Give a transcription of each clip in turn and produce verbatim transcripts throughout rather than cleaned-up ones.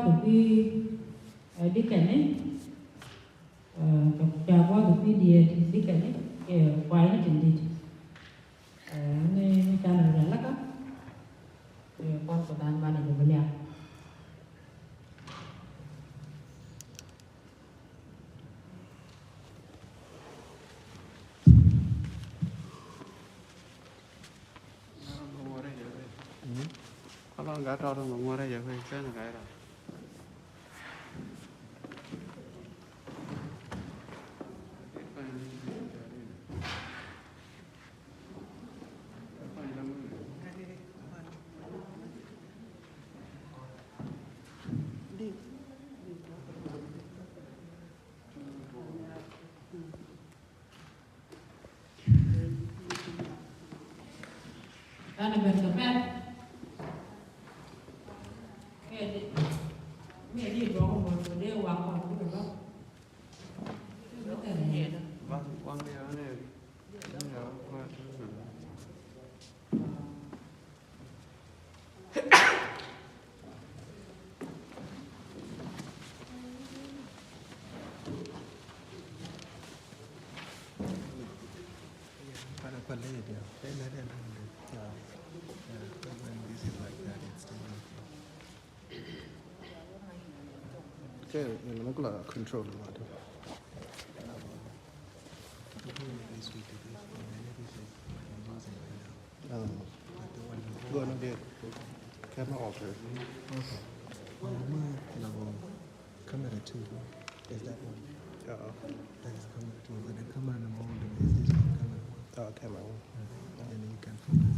Kɛ kui̱, ɛ, dikɛni, ɛ, kɛ, ca gua̱a̱th kɛ kui̱ diɛɛt dikɛni kɛ kuayni tin dit. Ɛ, ni, ni canɛ rɛl laka, ɛ, kuath kɛ dan banɛ jɛ bi liak. Tanɛ ben kɛ pɛr. Kɛ di, mi a di duɔk mɔ, mɔ dee waŋ kɔn kudɛ bä. Waŋ, waŋ, waŋ. Okay, you know, control. Um, go on again. Camera alter. Okay. Camera two. Is that one? Uh-oh. That is camera two. But the camera in the mall is this one, camera one. Oh, camera one. And then you can focus.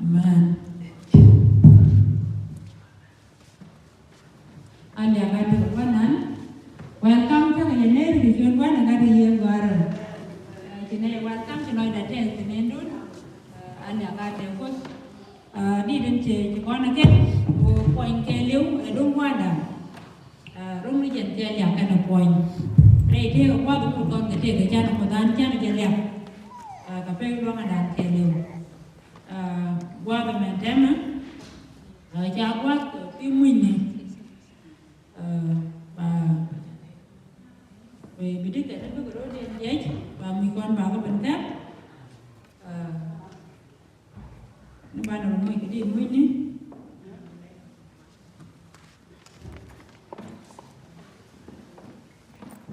Amen. Alia ka tek kuanan. Welcome tek yɛ ner kɛ ciöt kuanan ka ti yɛ gɔ̱a̱r. Ci nɛ welcome ci lɔcda tek ti nendun. Alia ka tek kuath. Dit in ci kɔn kɛ wä puɔny kɛ liw ɛ duŋ kuanda. Rum ni jɛn thil yak kɛn puɔny. Rɛy tëëk kuath kut kɔn kɛ tëëk kɛ can kuoth an can jɛn Diak, ah, kɛ pek luaŋ adan kɛɛliw. Ah, gua̱a̱th ɛmɛ tɛmɛ, ah, ca gua̱a̱th kɛ pi mucni. Ah, ba, bi, bi dikɛ ni bikɛ rɔ diɛn jiɛc, ba muc kɔn ba kɛ ben kɛp. Ah, ni ba ni rɔ muc kɛ di mucni.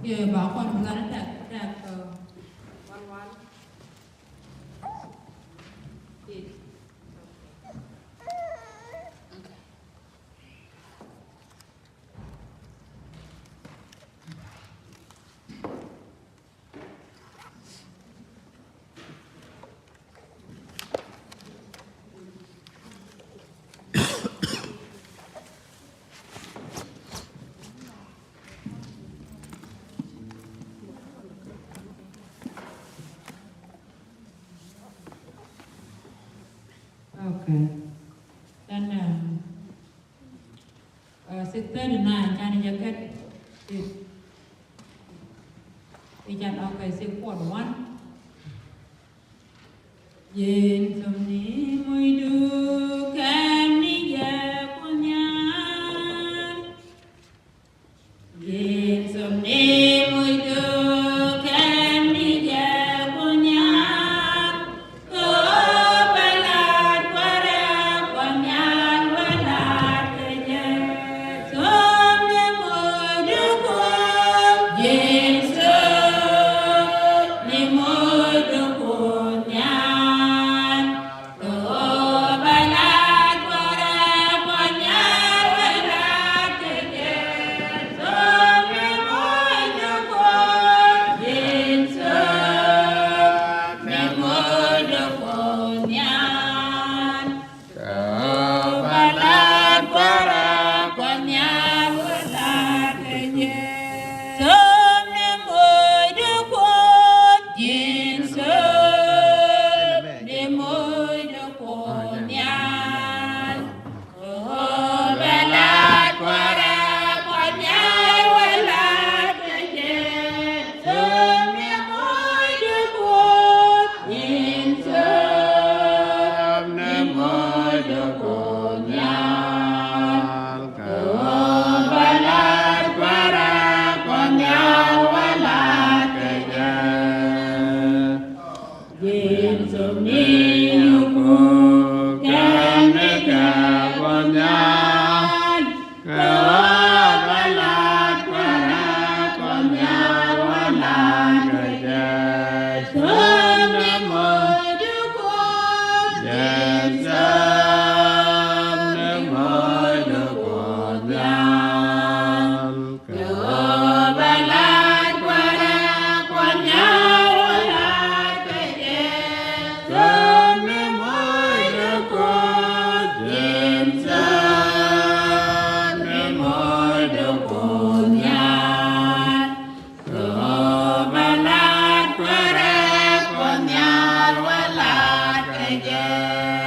Kiɛ ba kɔn bi lat tɛk, tɛk, uh, one one. Eight. Okay. Okay. Then, um, uh, six thirty-nine, can you get it? It can, okay, six forty-one. Yen som ni muidu kɛn ni jɛ kunyar. Yen som ni muidu kɛn ni jɛ kunyar. Ko balat kuarɛ kuanyar walat kɛ jɛ. Som ni muidu kun. Yen som ni muidu kunyar. Kuoth Yecu ni moc de Kuoth Nhial. Ko bɛ lat kuarɛ kuanyar wä lat kɛ Yecu ni moc de Kuoth Yecu ni moc de Kuoth Nhial. Ko bɛ lat kuarɛ kuanyar wä lat kɛ Yecu. Yin sum ni nyuku kɛn ni kɛ kuanyar. Kɛ wä bɛ lat kuarɛ kuanyar wä lat kɛ Yecu ni moc de Kuoth. Yecu ni moc de Kuoth Nhial. Kɛ ɣöö bɛ lat kuarɛ kuanyar wä lat kɛ Yecu ni moc de Kuoth Yecu ni moc de Kuoth Nhial. Kɛ ɣöö bɛ lat kuarɛ kuanyar wä lat kɛ Yecu.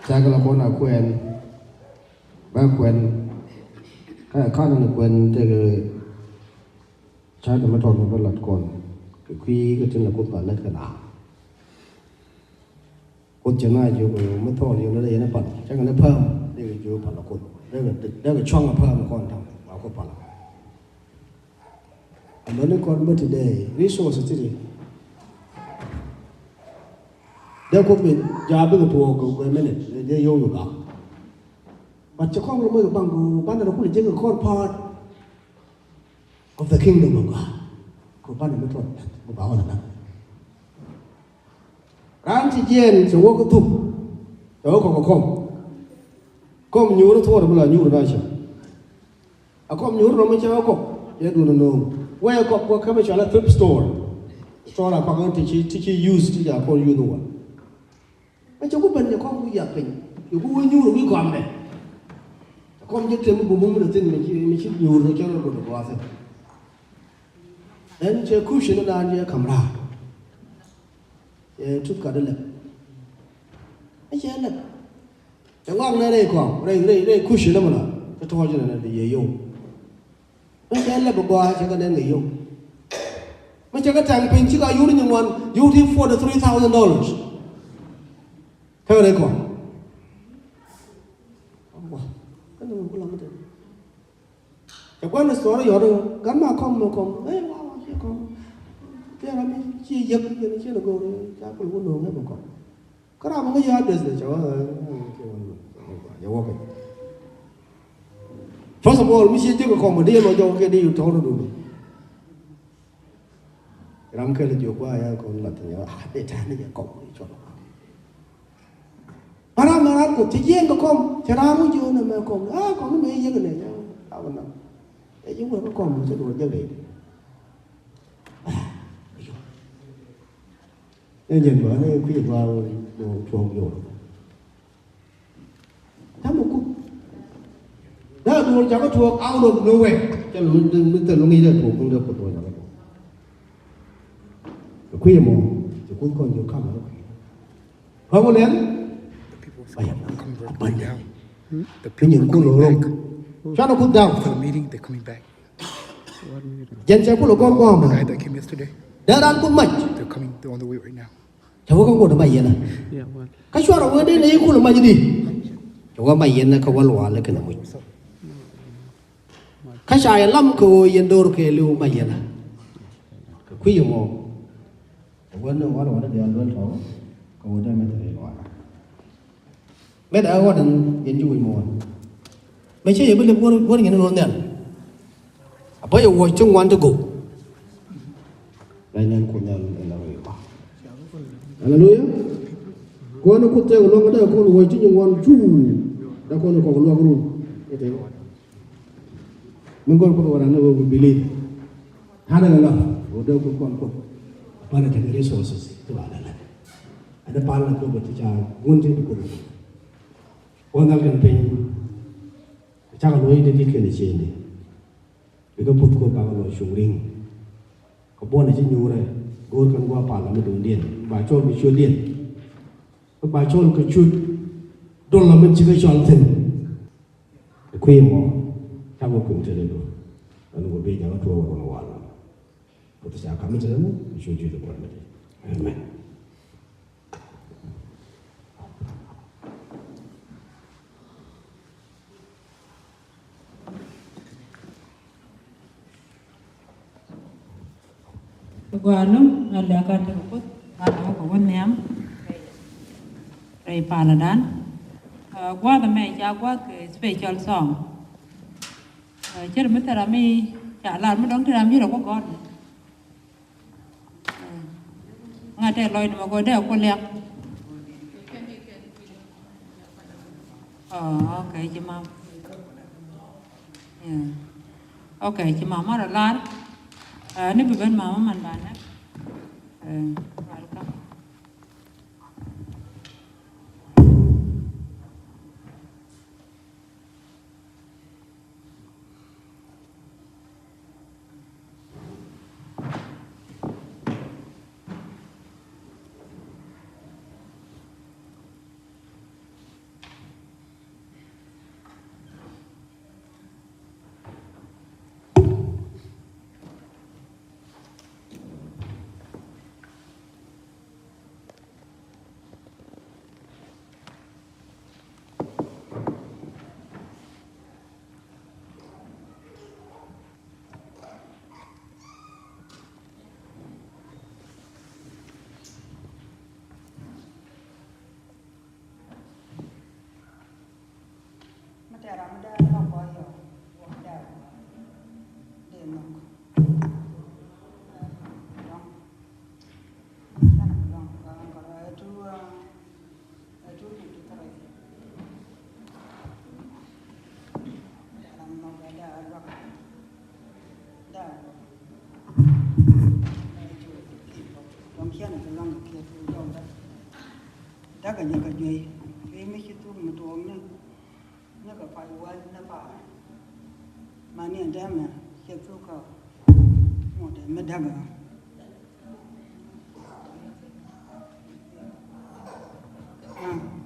Cakɛ la kɔn a kuɛn. Bä kuɛn. Kä, kä ni kuɛn tekɛ. Ca te mi tɔt mi bä lat kɔn kɛ kui̱ kä tin la Kuoth ba lät kɛ na. Kuoth cɛ na jiök mi thɔɔl yɛn lɛ yɛn pal cɛ kɛ ni päm dee kɛ jiök pal la Kuoth dee kɛ cuaŋ a päm kɔn taŋ ba Kuoth pal. Ɛmɛ ni kɔn bä ti dee resource ti di dee Kuoth bi ja̱a̱ bikɛ tuɔɔk kɛ kuɛ minute dee yio̱w yu gak. But cɛ kɔn lomɛ kɛ baŋ kɛ banɛ rɛ kulɛ jek kɛ kɔn part of the kingdom of God. Kɛ banɛ mi tɔt mi ba wala na. Raan ci jiɛɛn cɛ wä kä thuk cɛ wä kɔk kɛ kɔm. Kɔm nyuur thuɔɔr mi la nyuur na cɛ. A kɔm nyuur nɔmɔ cɛ wä kɔk cɛ duun no̱o̱ŋ. Wee kɔk wä kä mi cɔal a thrift store. Store a kɔk ti ci ti ci use ti ca kɔn use wä. Mɛ cɛ ku ben cɛ kɔm ku yath piny cɛ ku wee nyuur wi̱i̱ kɔm dɛ. Cɛ kɔm jɛ tem bumum ni thin mi ci mi ci nyuur ni cɛ rɔ dot gua̱a̱th. Ɛn cɛ kuc ni naan jɛ kam raar. Cɛ tuth kat ilɛp. Ɛ cɛ lɛp. Cɛ ŋɔak ni rɛy kɔm rɛy rɛy rɛy kuc ni mɛ la cɛ tɔɔc ni na di yɛ yow. Mɛ cɛ lɛp bɛ gɔaa cɛ kɛ nɛn kɛ yio̱w. Mɛ cɛ kɛ tɛŋ piny ci ka yur nyin ŋuan yur ti forty three thousand dollars. Kä rɛy kɔn. Wa kä ni mɛ ku lam tɛ. Cɛ gua̱n ni sɔɔr yɔt kä gan ma kɔm mɛ kɔm ɛ wa wa ciɛ kɔm. Kɛ ram mi ciɛ yɛk yɛn ciɛ ni go̱o̱r ca kul wun no̱o̱ŋ ɛ mɛ kɔm. Kä ram mi ŋäc yɛ address ni cɛ wa. First of all mi ciɛ jek kɔm di yɛn wa jɔk kɛ di yu tɔn du. Ram kɛl jiök gua̱a̱ ya kɔn lat ni wa de tani jɛ kɔm ni cɔl. Ram na ram ko ci jiɛn kɛ kɔm cɛ ram mi jiök ni mɛ kɔm a kɔm ni mɛ yek ni ya. Ɛ jiök wɛ kɛ kɔm cɛ duɔ jɛ bɛ. Ɛ jɛn ba ni kui̱ ba wä tuɔɔk yo̱o̱. Tamɛ kuth. Daa duɔl jakä tuɔɔk out of nowhere. Cɛ lu mi mi thil lu ŋi̱i̱c dee tuɔɔk kuŋ dee kuth wä jakä tuɔɔk. Kɛ kui̱ mɔ cɛ kuth kɔn jiök kam wä kui̱. Kɔn wä lɛn. Ba yɛ abundantly. Kä nyin kun lo̱ro̱ŋ. Cuanɛ kuth da̱ŋ. Jɛn cɛ kulɛ gɔ̱r gua̱a̱mä. Dee raan kuth mac. Cɛ wä kä ŋot mac yɛn ɛ. Kä cuarɛ wee dee nɛ yi kulɛ mac di. Cɛ wä mac yɛn ɛ kä wä luaal ɛ kɛn ɛ muc. Kä ca yɛ lam kɛ ɣöö yɛn do̱r kɛɛliw mac yɛn ɛ. Kɛ kui̱ ɛmɔ. Cɛ wä ni wä luaal ɛ diaal duel tɔ̱ kɛ ɣöö dee mɛth rɛy luaal. Mëë dee ɣɔt ɛn yɛn ji̱ wi̱c muɔ̱ɔ̱n. Mëë cä yɛ bi lep wär wär nyɛn ɛn ɣöö nhial. A bä yɛ wuɔc ti ŋuan ti go̱o̱k. La nyɛn ku nhial ɛn la wee ba. Aleluya. Kɔn ni kuth tɛk luɔ̱ŋ dee kɔn wuɔc ti nyin ŋuan cuu. Dee kɔn ni kɔk luɔ̱k run. Min gɔl kuth wä ran ni wee wi̱i̱ bi̱li̱. Ta̱a̱ ni la la wä dee kuth kɔn kuth. Banɛ tekɛ resources ti ba la la. Ɛn ɛ pal na Kuoth bɛ ti ca ŋun tin ti Kuoth. Wä nhal kɛn piny. Cakɛ luɔ̱c di di̱t kɛn ɛ ciëëni. Bikɛ puth Kuoth bakɛ luɔ̱c cuŋ ri̱ŋ. Kɛ buɔ̱n ɛ ci nyuurɛ go̱o̱r kɛn gua̱a̱ pal mi duundiɛn ba cɔl kɛ cuëldiɛn. Ba cɔl kɛ cuël dɔl la mi cikɛ cɔl thi̱n. Kɛ kui̱ mɔ cakɛ kui̱ tëë di duun. Ɛn wä bi jakä tuɔɔk wä kɔn wal. Kuoth ca ka̱m mi te rɛm mi cu ji̱ ti kuɔt mi te. Amen. Ti gɔaa lo̱ŋ na lɛ̈k kä tekɛ Kuoth ŋa̱t a wä kɛ wä nhiam rɛy paladan. Gua̱a̱th ɛmɛ ca gua̱a̱th kɛ special song. Cir mi thil ram mi ca lar mi dɔ̱ŋ ti ram mi rɛ wä gɔ̱r. Ŋa̱t tɛ lɔcdɛ mɛ go̱o̱r dee a ku liak. Oh, okay, ci mam. Yeah. Okay, ci mam marɛ lar. Ni bi ben mama man banɛ. Welcome. Ram mi dee nhɔk kɔ yɔ, wä dee, dee nhɔk. Dɔŋ. Canɛ bi lɔŋ, kɔrɛ two, two fifty three. Ram nhɔk dee luak. Dee luak. Dɔŋ canɛ bi lɔŋ kɛ kiɛ tu dɔŋ dee. Dee kɛ nyɛ kɛ juey. Kɛ mi ci thuk mi tuɔɔk ni. Ni kɛ pay wäl ni pa̱a̱r. Mani ɛn dämɛ cɛ thuk kä ŋuɔ̱t ɛn mi dägɛ. Thank you.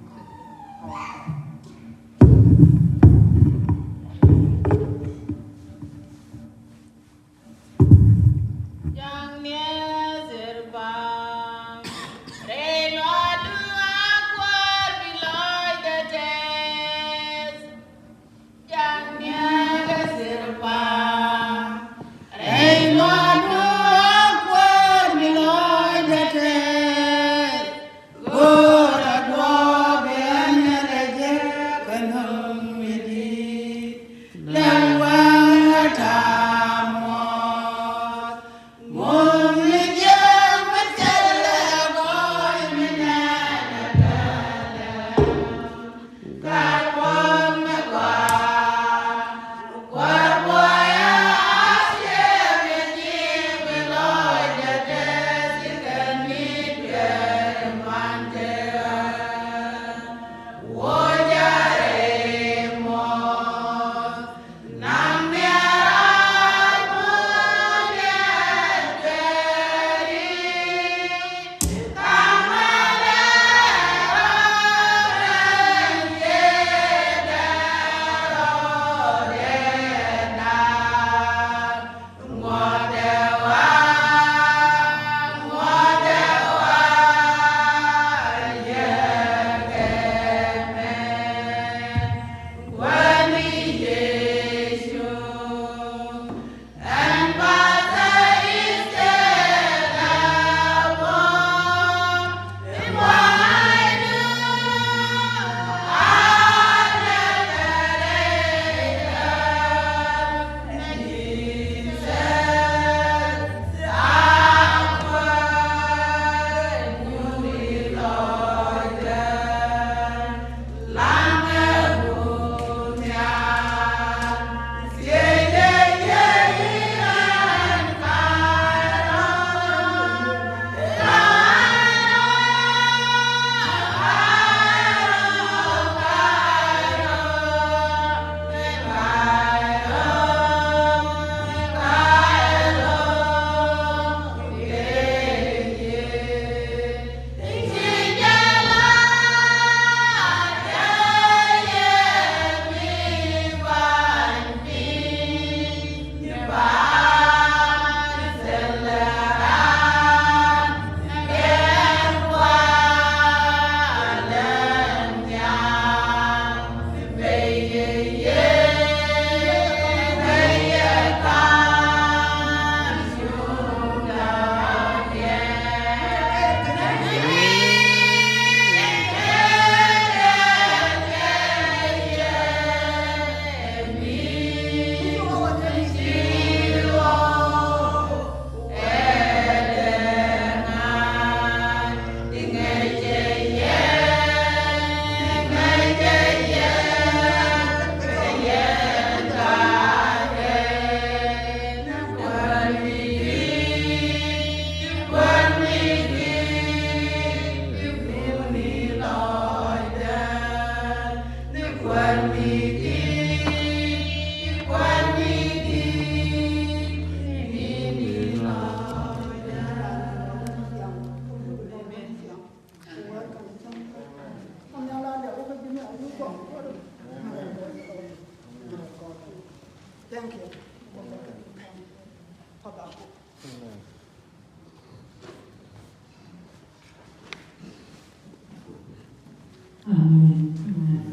Amen. Amen.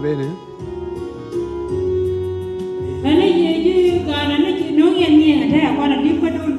Bene. Ɛn i̱ Yecu gat ɛn i̱ ci no̱o̱ŋ yɛn nyiɛɛn ɛ tɛ̈ ɛ kɔn ɛ di̱p kädun.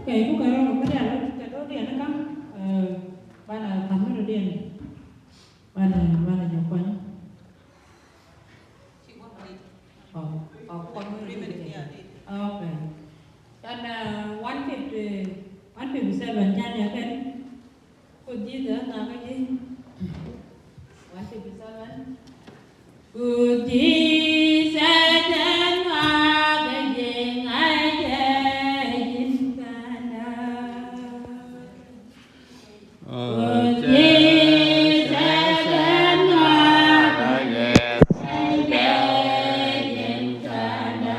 Kɛ ku kɛ rɔ mi dial rɔ kɛ do̱r diɛn kä, eh, banɛ ka̱m mi rɔ diɛn. Banɛ, banɛ jɛ kuany. Oh, oh, kuany mi rɔ diɛn. Okay. Can, uh, one fifty, one fifty-seven can you again? Ku ji̱ dee ŋa̱kä ji̱. One fifty-seven. Ku ji̱ Satan ŋa̱kä ji̱ ŋa̱cä ji̱n kanda. Ku ji̱ Satan ŋa̱kä ji̱ ŋa̱cä ji̱n kanda.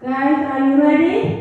Guys, are you ready?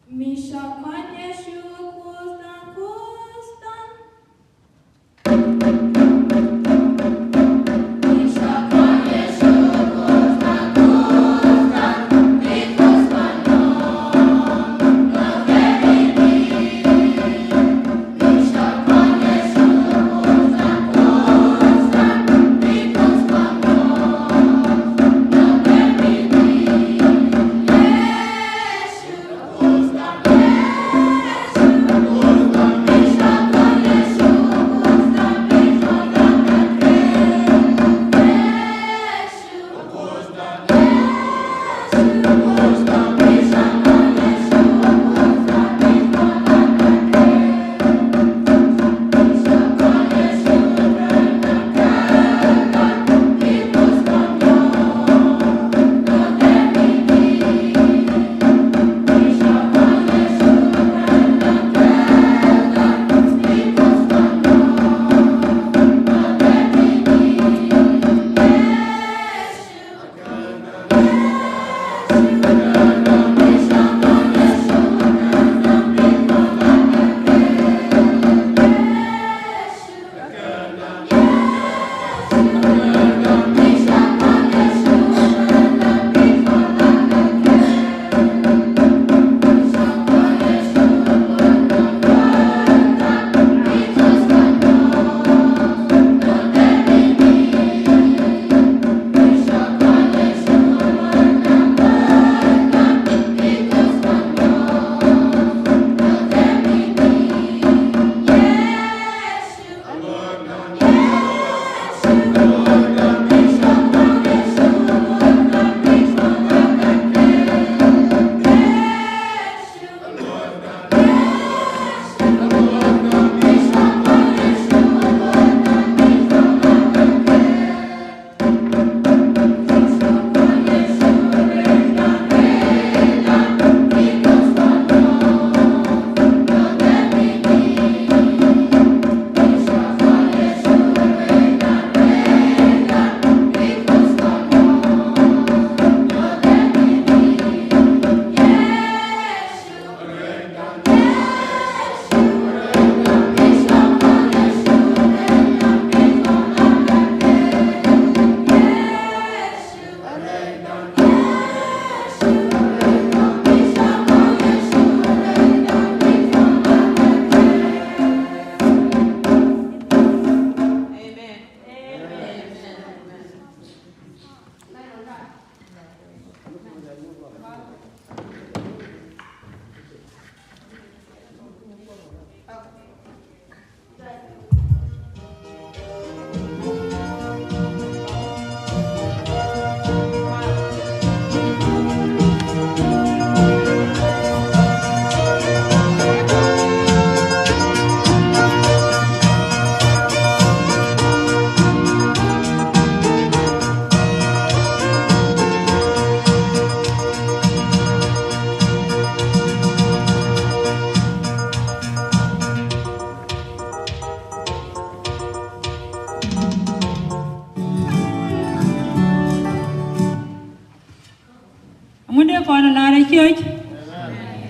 Mi shall find Yeshua Kustan, Kustan.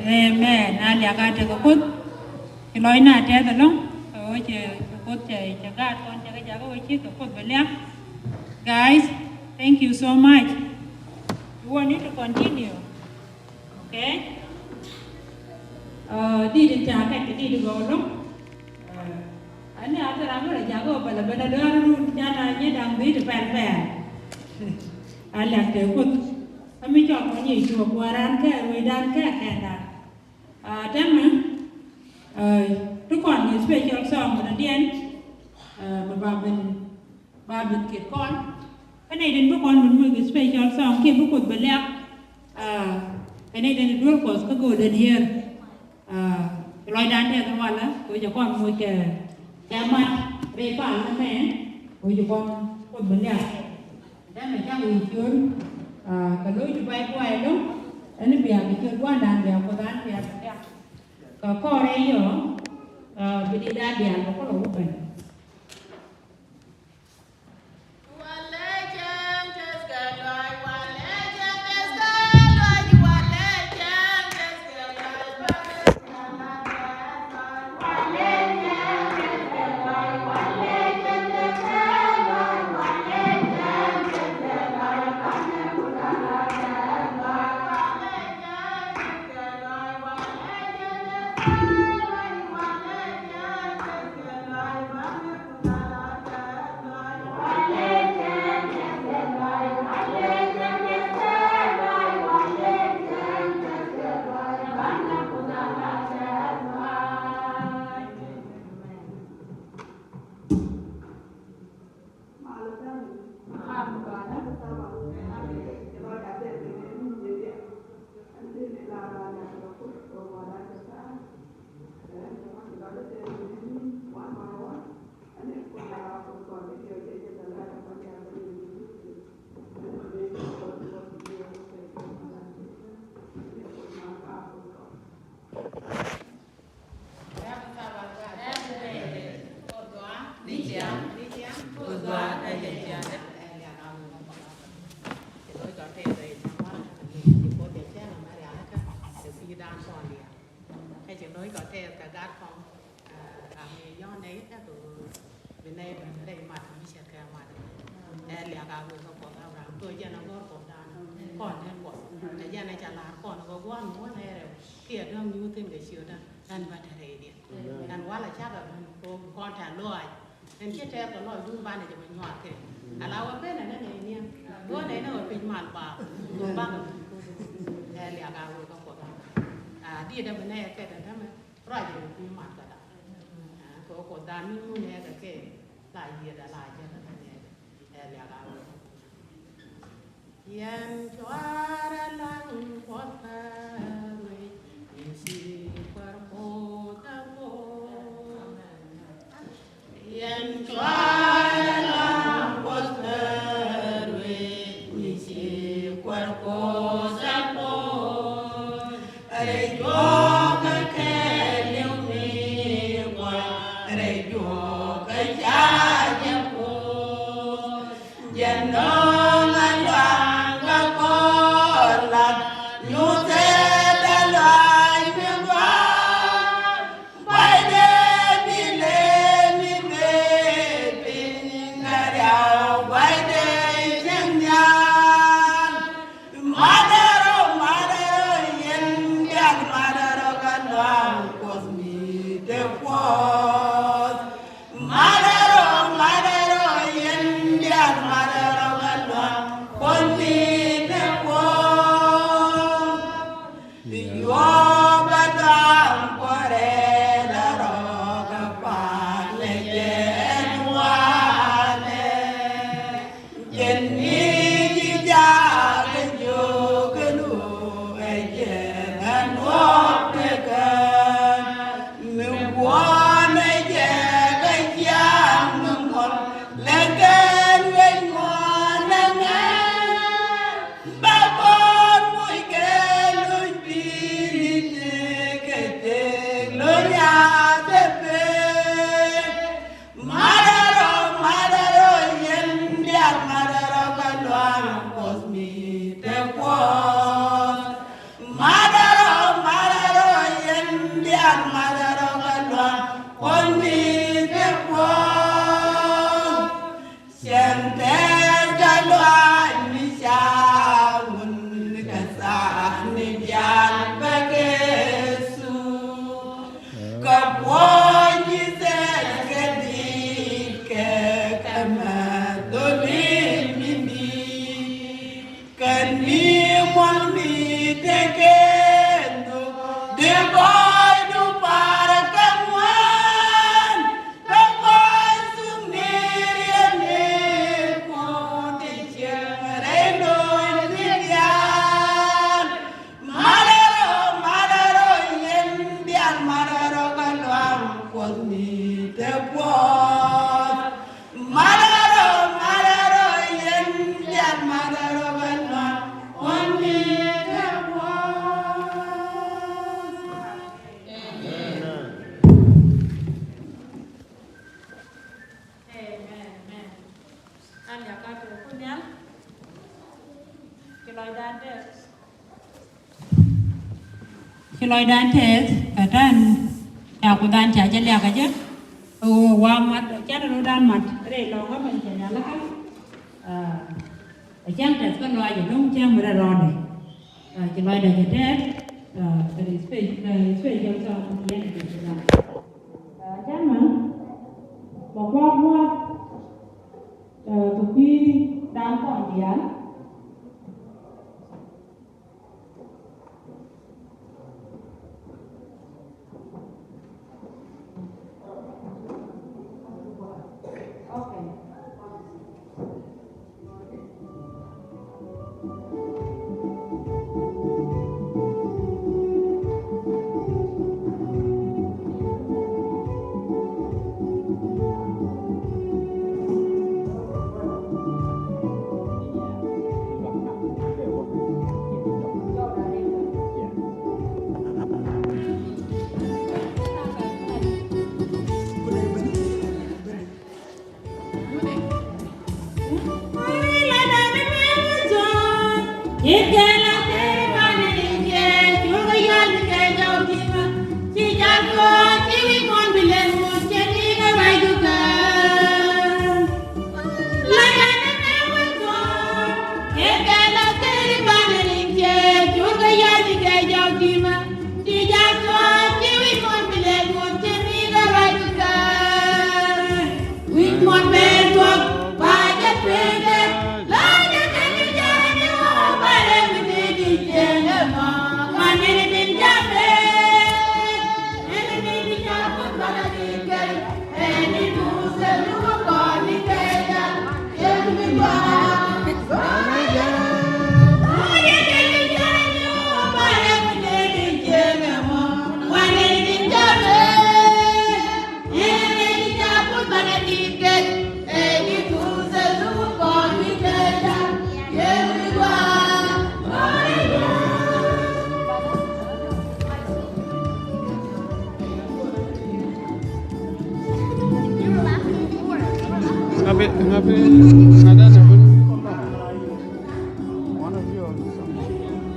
Amen. Na liak a tekɛ Kuoth. Ci lɔcna tɛth ɛlɔ̱ŋ. Kɛ ɣöö cɛ Kuoth cɛ, cɛ gaat kɔn cɛ kɛ jakä ɣöö ci kɛ Kuoth bɛ liak. Guys, thank you so much. We want you to continue. Okay? Dit in ca kɛt kɛ dit in gɔw lo̱ŋ. Ani a thil ram mi rɔ jakä ɣöö bɛ lɛ ben a dɔ̱r run ca na nyɛ da̱ŋ dhi̱i̱t pɛl pɛl. A liak tɛ Kuoth. Kä mi cɔk mɔ nyic cuɔk kua̱ran kɛ ruëëdan kɛ kɛnda. Tɛmɛ ti kɔn kɛ special song mi dɔ̱diɛn mi ba ben, ba ben kiɛt kɔn. Kä nɛy den bi kɔn ben moc kɛ special song kiɛ bi Kuoth bɛ liak. Kɛ nɛy den duel Kuɔth kä go̱o̱r dee diɛɛr. Lɔcdan tɛth walɛ kɛ wec a kɔn moc kɛ kɛ mat rɛy pal mɛ kɛ wec a kɔn Kuoth bɛ liak. Dämɛ cak wi̱i̱ ciöt kɛ lo̱c ti bay kuay lo̱ŋ. Ɛn bia kɛ ciöt gua̱ndan bia Kuoth an bia kɛ liak. Kɛ kɔrɛ yɔ bi di da dial bɛ kulɛ wä ben. Kä ci lo̱c kɔ tɛɛth kɛ gat kɔŋ. Ram mi yɔ̱ɔ̱n nɛy kä kɛ ɣöö bi nɛy ben rɛy mat mi ce̱tkɛ mat. Ɛ liak a wek kä Kuɔth Abraham kɛ ɣöö jɛn a go̱r Kuɔth dan kɔn tin Kuɔth. Ɛ jɛn ɛ ca la̱r kɔn kɛ gua̱n mi wä nɛy rɛw kiɛ dɔ̱ŋ nyuuth thi̱n kɛ ciötdä. Ɛn bä te rɛydiɛn ɛn walɛ cakɛ ben kɛ ɣöö kɔn tɛ̈th lɔaac. Ɛn ci tɛɛth kɛ lɔcdun banɛ jɛ bɛ nyuath kɛ ala wä ben ɛn ɛn ɛ niɛn duɔ̱n ɛn ɛ wä piny mal ba. Duɔ̱n bakɛ ɛ liak a wek kä Kuɔth. A diet ɛ bi nɛy ɛ kɛt ɛn tämɛ ruac ɛ wä piny mal kɛ da. Kɛ wä Kuɔth dan mi ŋun ɛ kɛ kɛ la yiëëdɛ la jɛ kɛ kɛ nɛɛkɛ ɛ liak a wek. Yɛn cuarɛ laŋ Kuɔth kä ruec, ni ci kuäär Kuoth kä Kuoth. Yɛn cuarɛ laŋ Kuɔth kä ruec, ni ci kuäär Kuoth kä Kuoth. Rɛy juɔk kä kɛɛliw mi Kuɔth, rɛy juɔk kä ca jɛ Kuoth. Jɛn dɔ̱ŋ a luaŋ kä kɔr lat, nyuthɛ dee luac mi gɔaa. Gua̱cdɛ bi lëë mi bee piny kä riaw, gua̱cdɛ cieŋ nhial. Madɛrɔ, madɛrɔ, yɛn diaal madɛrɔ kä luaŋ Kuɔth mi te Kuɔth. Madɛrɔ, madɛrɔ, yɛn diaal madɛrɔ kä luaŋ Kuɔth mi te Kuɔth. Yuɔp a da̱a̱ŋ kuɔrɛ la rɔɔk a pa̱a̱t lɛ jɛn walɛ. Jɛn mi ji̱ jaak ɛ jiök ɛ nu ɛ jɛn ɛ nuɔɔk tekɛ. Mi guɔ̱ɔ̱n ɛ jɛ kɛ ciaŋ mi muɔ̱l lɛ kɛn wec muɔ̱ɔ̱n ɛ ŋɛ. Bɛ kɔn muc kɛ luc pi̱i̱ni. Di bɔy du par kä ŋuan, kä bɔy suŋ ni riet ni kun ti cieŋ rɛy lo̱c ni diaal. Malɛ rɔ, malɛ rɔ, yɛn diaal malɛ rɔ kä luaŋ Kuɔth mi te puɔth. Malɛ rɔ, malɛ rɔ, yɛn diaal malɛ rɔ kä luaŋ Kuɔth mi te puɔth. Amen. Amen. Amen. An ya ka tu ku nial. Ki lɔcdan tɛth. Ci lɔcdan tɛth kɛ ta̱a̱n ca Kuothdan ca jɛ liak kä jɛ. Ɣöö wa mat, ca rɔ̱dan mat rɛy lɔ̱ŋ kä mɛn cɛ nhial kä. Ɛ cäŋ tɛth kä lɔaac ɛ do̱ŋ cäŋ mi rɛl rɔɔdɛ. Ci lɔcdä cɛ tɛth kɛ special, kɛ special song yɛn ɛ tɛth kä. Ɛ cäŋ mɛ mɛ kua̱r kua̱r kɛ kui̱dan kɔn diaal. Ngapi, ngapi, ngadan apa? One of you or something.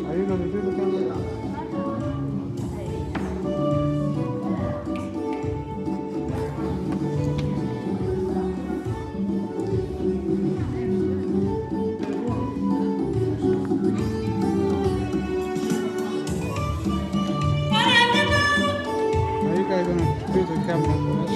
Are you gonna do the camera? Are you guys gonna do the camera for us?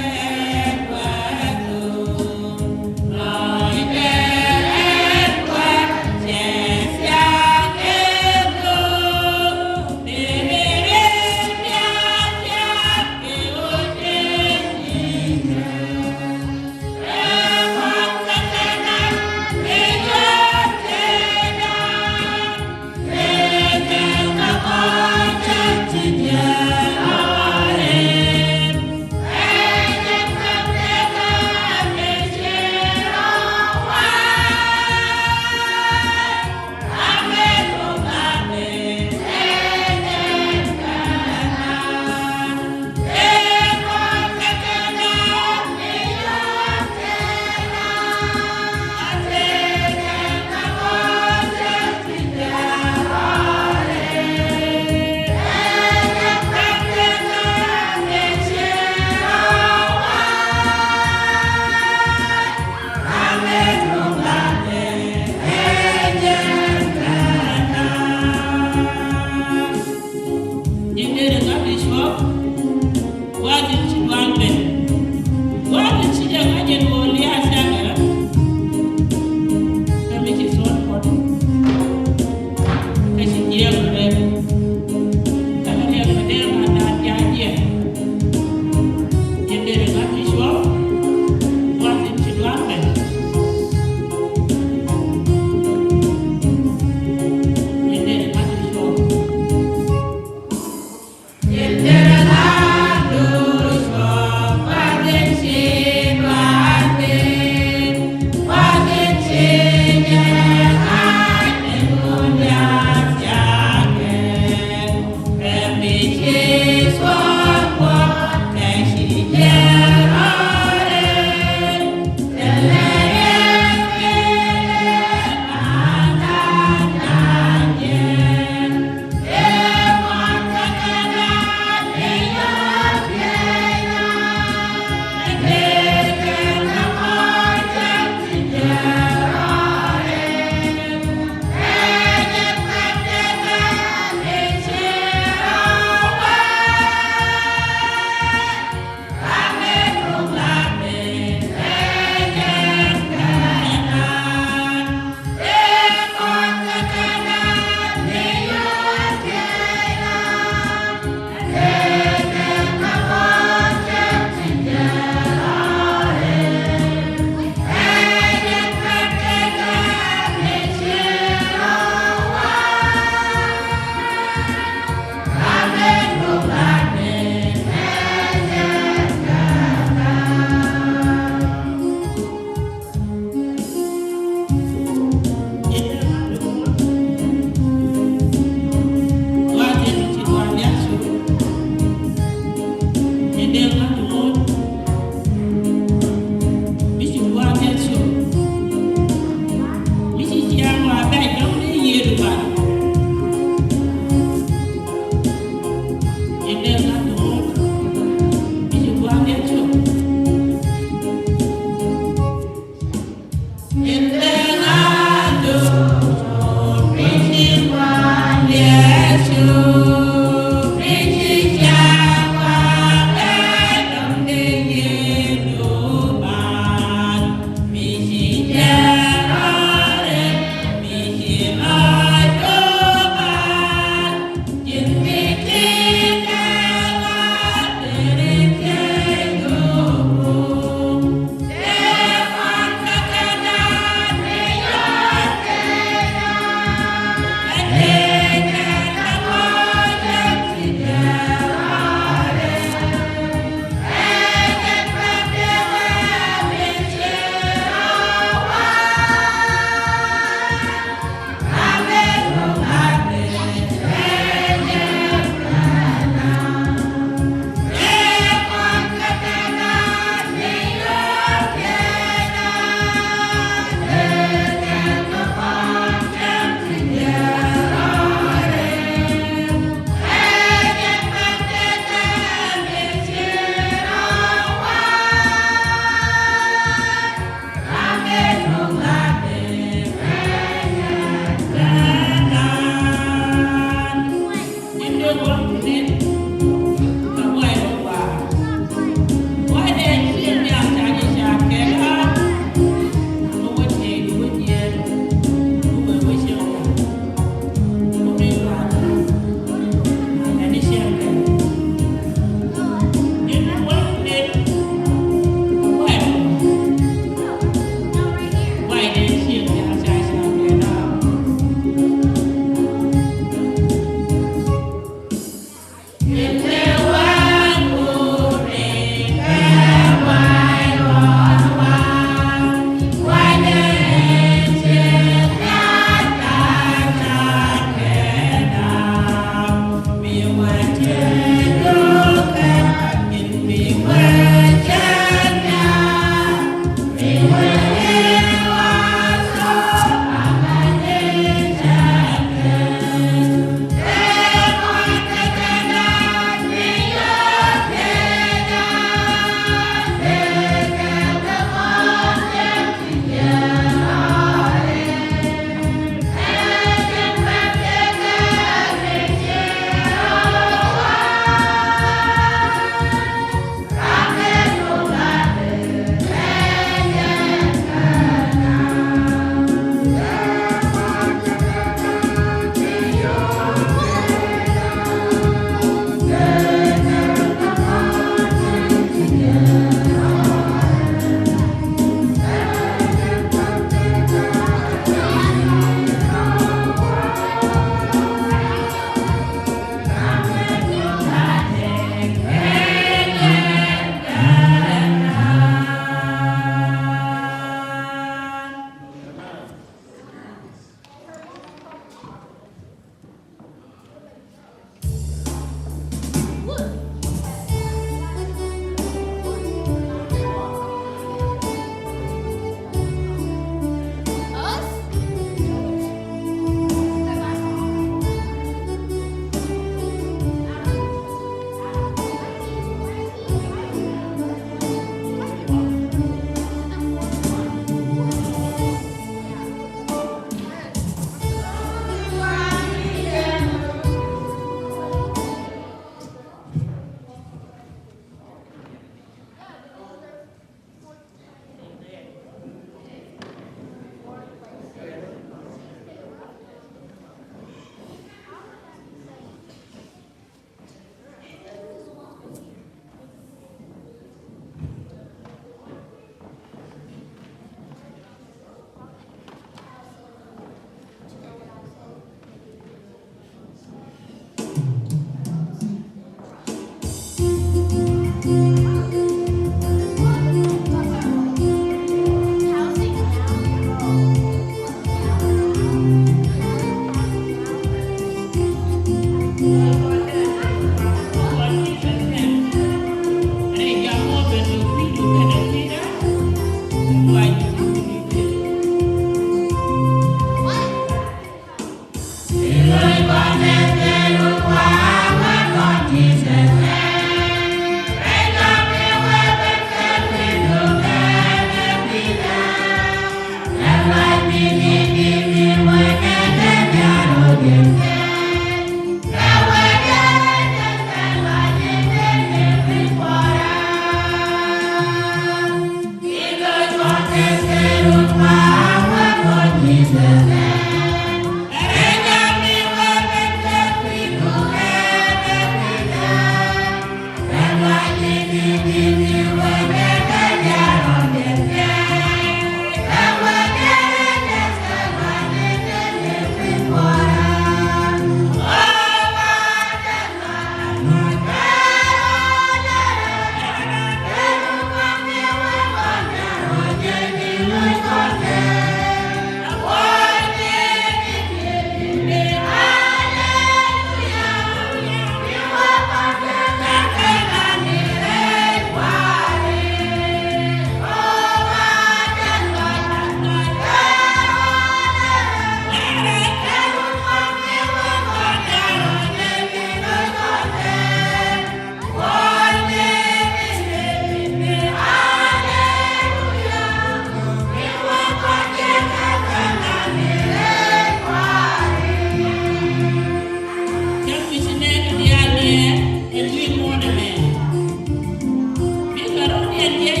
Amen.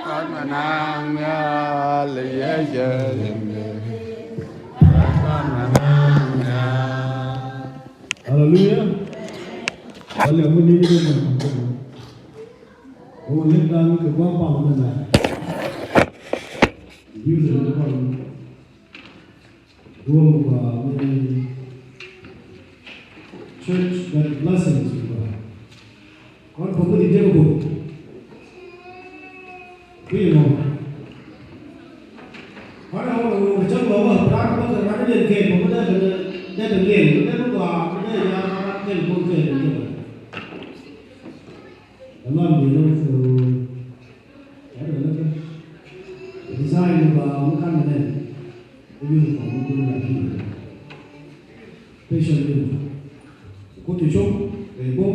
Kɔn mɛ naŋ nhial ɛ yɛ jɛ yɛn bebe. Kɔn mɛ naŋ nhial. Haleluya. Haleluya. Wä lek dan kɛ gua̱a̱th pal mɛ naŋ. Youth ni kɔn. Duɔ̱ɔ̱p mi church, but blessings mi kɔn. Kɔn kɔn mi di jek kɔn. Kui̱ mɔ. Kɔn a wä wä cak wä wä ran wä kɛ ran liɛn kɛ mɔ dee kɛ dee kɛ liɛn dee kɛ gɔaa dee ya ran kɛ kɔn kɛ kɛ kɛ. Ɛmam di nɔ kɛ. Design ni ba mi kan nɛ. Uniform mi kun la ki. Special uniform. Kut ti cop kɛ bom.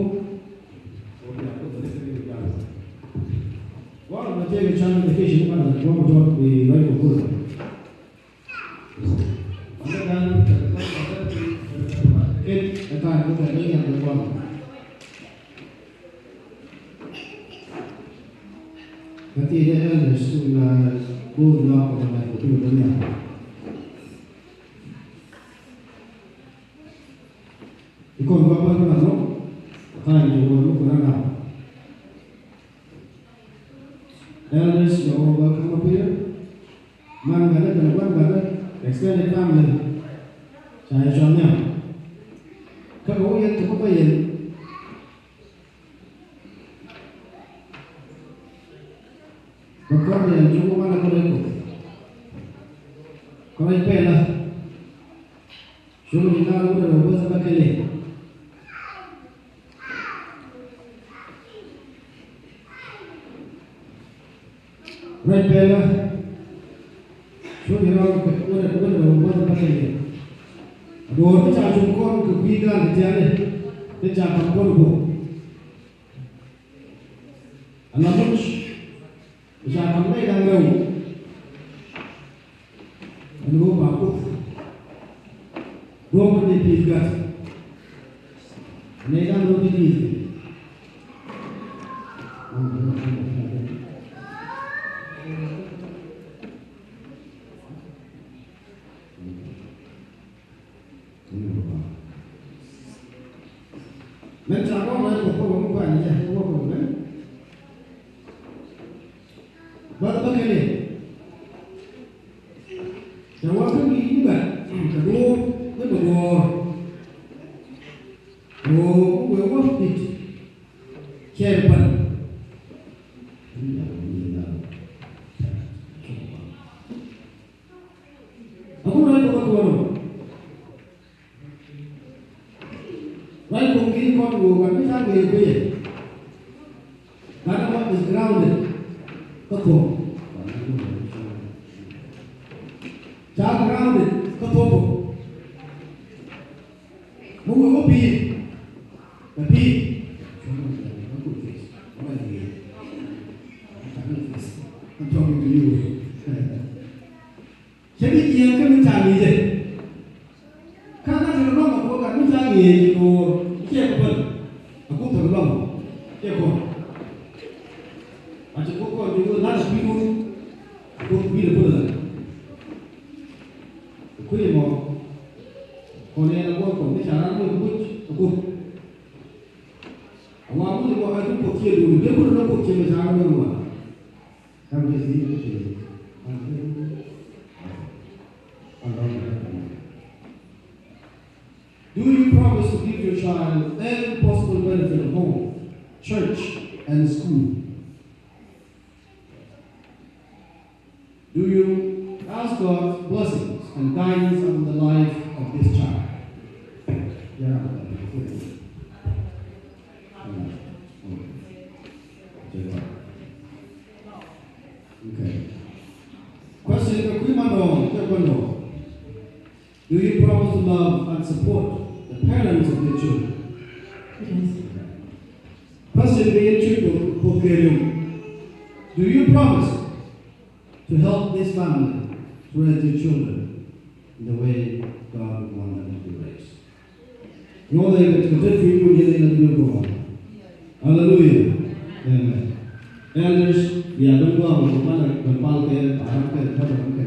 Wa ma tëë kɛ can education ma na wa ma tɔt bi right ko kun. Kä ti dee elders in, uh, go̱o̱r nyɔk kɛ mɛ kɛ pi̱w dee nhial. Ikɔn gɔaa bä kɛ na nɔ. Kä ti wä muk kɛ na na. Elders, you're all welcome up here. Man gather, kɛnɛ gua̱n gather, extended family. Ca yɛ cɔal nhiam. Kä kɛ wä yɛn ti bä bä yɛn. Bä kɔn yɛn ti wä man a kɔn yɛn kɔ. Kɔn yɛn pɛn la. Cumi ni ŋa̱ wut rɛw bä thɛ bä kɛn yɛn. Ruac pɛlä. Cuɔ̱c rɔɔdɛ wä rɛ wä rɛ wä rɛ wä rɛ. Duɔ̱ɔ̱r mi ca cuŋ kɔn kɛ kui̱ gaan kɛ tiani. Ti ca ka̱m kɔn bok. Ala muc. Ca ka̱m nɛy da̱ŋ rɛw. Ɛn ɣöö ba Kuoth duɔ̱ɔ̱p ni pi̱i̱th gat. Nɛy da̱ŋ rɛw ti pi̱i̱th. Mɛn ca kɔn rɛy kɔ kɔ wä mi kuany jɛ wä kɔ mɛn. Bä bä kɛnɛ. Cɛ wä kä mi ni bɛ kɛ duɔ̱ɔ̱r ni bɛ duɔ̱ɔ̱r. Duɔ̱ɔ̱r wä wä dit. Cɛ pan. A kun ruac kɔn kɔn. Ruac kɔn kɛ kɔn wä gat mi ca ŋi̱i̱c kui̱. Gat mɔ is grounded. Kä thuɔ̱k. Ca grounded kä thuɔ̱k. Muk wä pi̱i̱. Kɛ pi̱i̱. I'm talking to you. Cɛ bi jiɛɛn kä mi ca ŋi̱i̱cɛ. Kä kä te lɔŋ a kuɔk gat mi ca ŋi̱i̱c do̱r ciɛ kɛ päl. A kuoth te lɔŋ ciɛ kɔn. A cɛ kuoth kɔn jiök lat a kui̱dun. A kuoth kui̱dɛ päl ɛ la. Kui̱dɛ mɔ kɔn yɛn a kuɔth kɔn mi ca ran wec kuc a kuoth. A wa kuoth kɔn a kuoth ciɛ do̱r dee kuoth lɔ kuoth ciɛ mi ca ran wec wa. Do you promise to give your child every possible benefit of home, church, and school? Do you ask God's blessings and guidance on the life of this child? Yeah. Okay. Question kɛ kui̱ ma dɔɔŋ, kɛ kui̱ ma dɔɔŋ. Do you promise to love and support the parents of your children? Yes. Question kɛ yɛn cuc kɛ kɛ riw. Do you promise to help this family to raise your children in the way God would want them to be raised? Nyuɔth ɛ kɛ kɛ te cuc kun yɛn in a duel kɔ. Hallelujah. Amen. Elders, bia ben guam kɛ man a ben pal kɛ param kɛ param kɛ.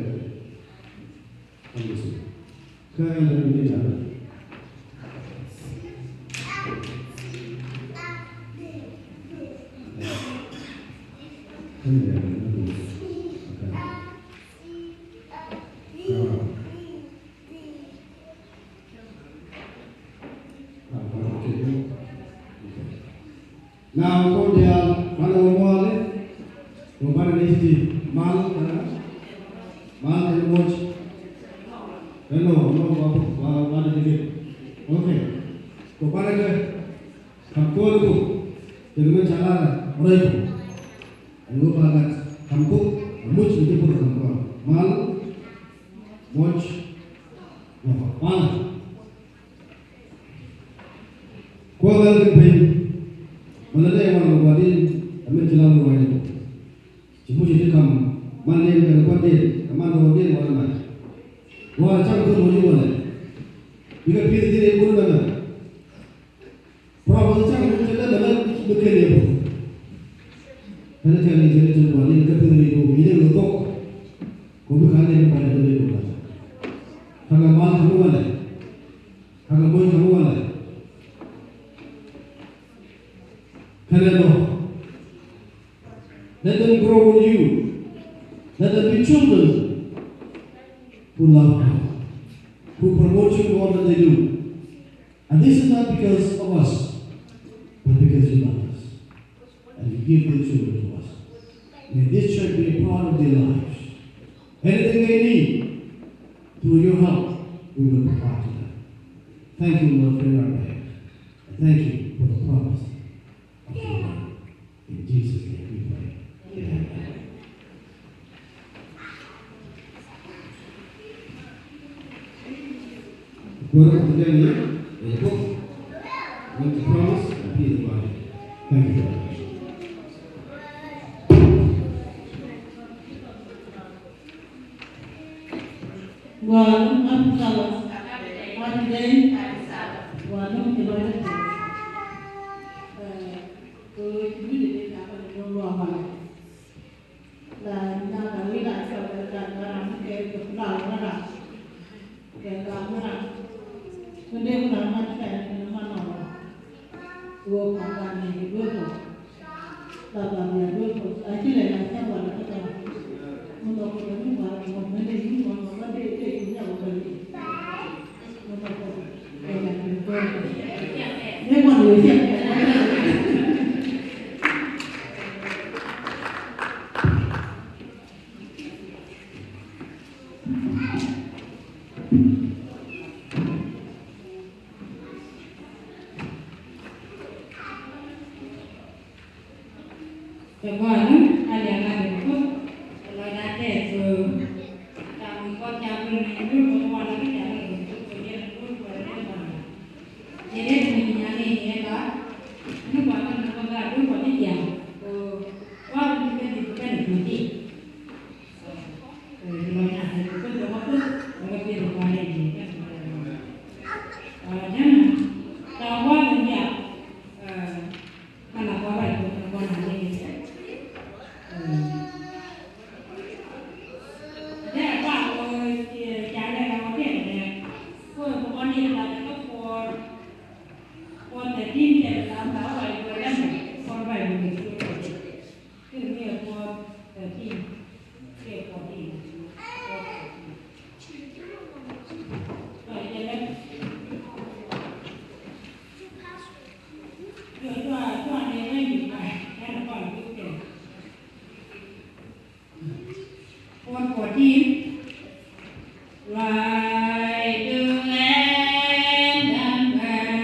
Kä ɛlders ni la. Diaal banɛ wä muaali. Wä banɛ ni ti mal kɛ mal kɛ muɔc. Ɛnɔ nɔ wa wa wa ni ti. Okay. Wä banɛ kɛ kam kɔɔli ko. Kɛ ni mɛ cala rɛy ko. Ɛn wä ba gat kam ko. Muc ni ti ko kam kɔɔli mal muɔc. Wä banɛ. Kuɔth ɛ kɛ piny. Mɛn ɛ dee wan kɛ gua̱di̱n ɛ min ci lan ruac ni. Ci puc ci kam man den kɛ kuɔth den kɛ man dɔɔŋ den wan mɛ. Wa cam kɛ ruac ni wälɛ. Bikɛ pi̱th ji̱ ni kun mɛ mɛ. Problem cam kun cɛ lɛ mɛ mɛ kɛ ni bä. Kɛn kɛn ni cɛ ni cɛ gua̱di̱n kɛ pi̱th ni du mi ni kɛ thok. Ko bi kan ni kɛ kuɔth ni du. Kɛ kɛ mal kɛ wälɛ. Kɛ kɛ moc kɛ wälɛ. Kɛnɛ nɔ. Let them grow in you. Let them be children who love God, who promote you in all that they do. And this is not because of us, but because you love us. And you give these children to us. May this church be a part of their lives. Anything they need, through your help, we will provide to them. Thank you, Lord, for your help. And thank you for the promise of your word. In Jesus' name we pray. Amen. Kuäär kɛ jɛn yɛ ɛ kok. With the promise and be the body. Thank you very much. Gua̱a̱r num happy Sabbath. Happy day. Gua̱a̱r num ti lɔcdä ti. Ɛ, kɛ ɣöö ci mi ti ti da̱a̱k kɛ ni num luaak walɛ. La nyaak a wi̱i̱ la cɔl kɛ gat ŋa̱ra̱ mi kɛ kɛ plan ŋa̱ra̱. Kɛ gat ŋa̱ra̱. Kä dee ku la mat fɛn kɛ ni man nɔmɔ. Wä kɔn gat ni kɛ duel kɔ. La gat ni a duel kɔ. A ci lɛ la cɛ wal a kä gat. Mun nɔ kɔ ni wal kɔ mɛn dee yun kɔ kɔ dee dee ci nyɛ wal kɔ ni. Kɛ gua̱a̱r ni a liak a dee kut kɛ lɔcda tɛth kɛ ram mi kɔn ca go̱r ni dur kɛ gua̱a̱r ni ca go̱r ni dur kɛ yɛn dur kɛ yɛn ba. Yɛn yɛn mi nya ni yɛn ba. Ni gua̱a̱r ni kɔn ca dur kɛ ni jam kɛ gua̱a̱r ni kɛ ni kɛ ni kɛ ni. One fourteen. Right to land and back.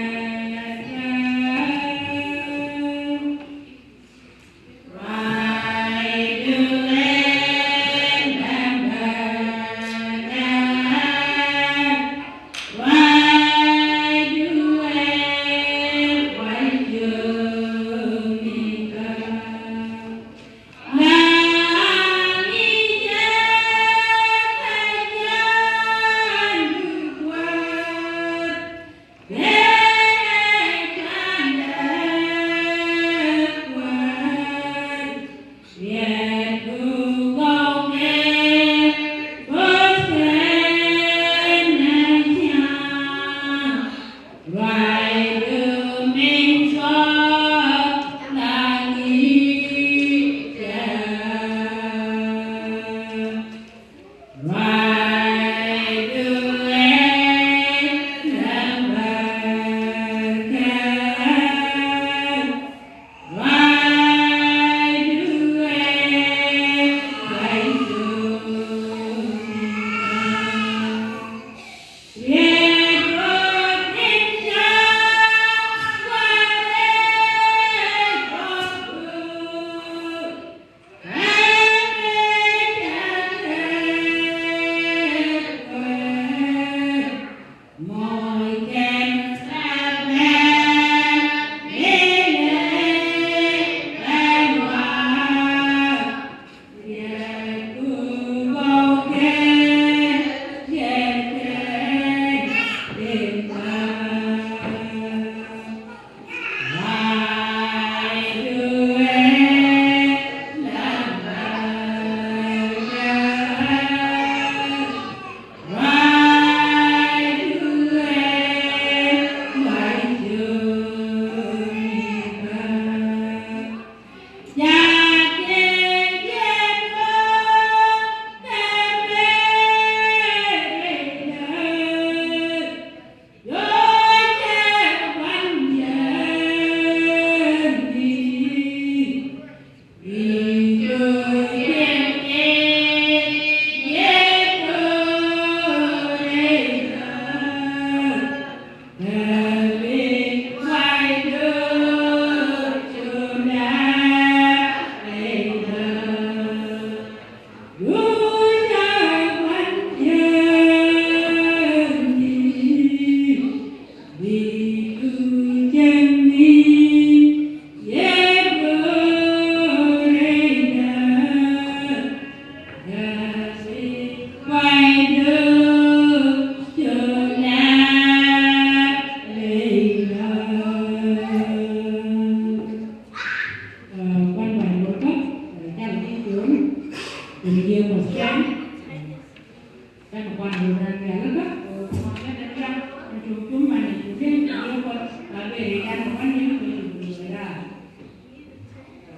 Yan kuan ru ran ya laka, ma ya da ya, ma ju ju ma ni ju ni ju ko, la be yan kuan ni ju ju ya.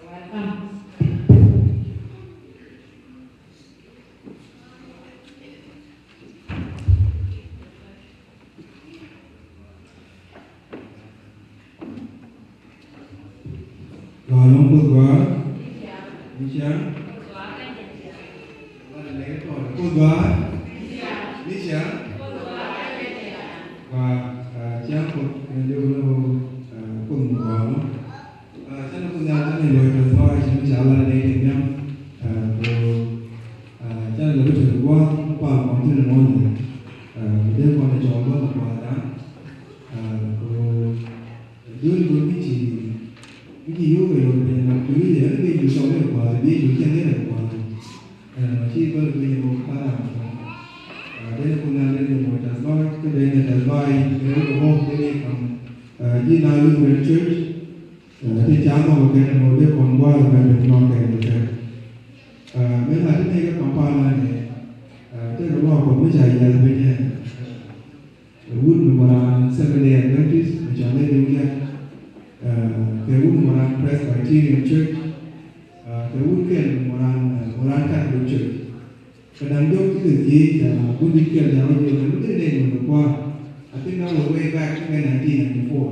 Welcome. Gɔaa ɛlɔ̱ŋ, Kuoth gɔaa. Ni ciaŋ. Kuoth gɔaa. Ni ciaŋ. Gɔaa, ah, ciaŋ Kuoth, kɛn dee wä ni wä, ah, Kuoth mi gɔaa ɛlɔ̱ŋ. Ah, canɛ Kuoth Nhial, canɛ luɔc tɛth lɔaac ci mi ca lat nɛy tin nhiam. Ah, kɛ ɣöö, ah, canɛ lɛ bi te gua̱a̱th mi pal kɔn thi̱n ɛnɔni. Ah, mi dee kɔn ɛ cɔɔl bä mi gua̱a̱th da̱a̱n. Ah, kɛ ɣöö duel go̱o̱r mi ci, mi ci yio̱w kɛ yio̱w piny la duel yɛ ni ben cu cɔɔl ni gua̱a̱th, bi cu cɛn ni gua̱a̱th. Ah, ci bä ni ben ni wä ka̱n ram. Ah, dee ni Kuoth Nhial dee ni luɔc tɛth lɔaac, kä dee ni tɛth lɔaac, dee ni wä kɛ bä, dee ni kam, ah, ji̱ na luth ren church. Ɛ, ti ca nhɔk kɛ kɛn ɛn ɣöö dee kɔn gua̱a̱th ɛmɛ ben nɔŋ kɛn kɛ kɛ. Ɛ, mëë la ti nɛy kä Kampala ni, ɛ, tekɛ luaak Kuɔth mi ca yiath piny ɛ, ɛ, wut mi mɔ raan Seventh Day Adventist mi cɔal i̱ Diw Liak, ɛ, kɛ wut mi mɔ raan Presbyterian Church, ɛ, kɛ wut kɛl mi mɔ raan, ɛ, mɔ raan Catholic Church. Kɛ da̱ŋ diɔ̱k ti kɛ thiec, ɛ, wut di̱t kɛl ja̱a̱ŋ jiök ɛn mi dee nɛy mi kɛ kua̱r. I think that was way back in nineteen ninety-four.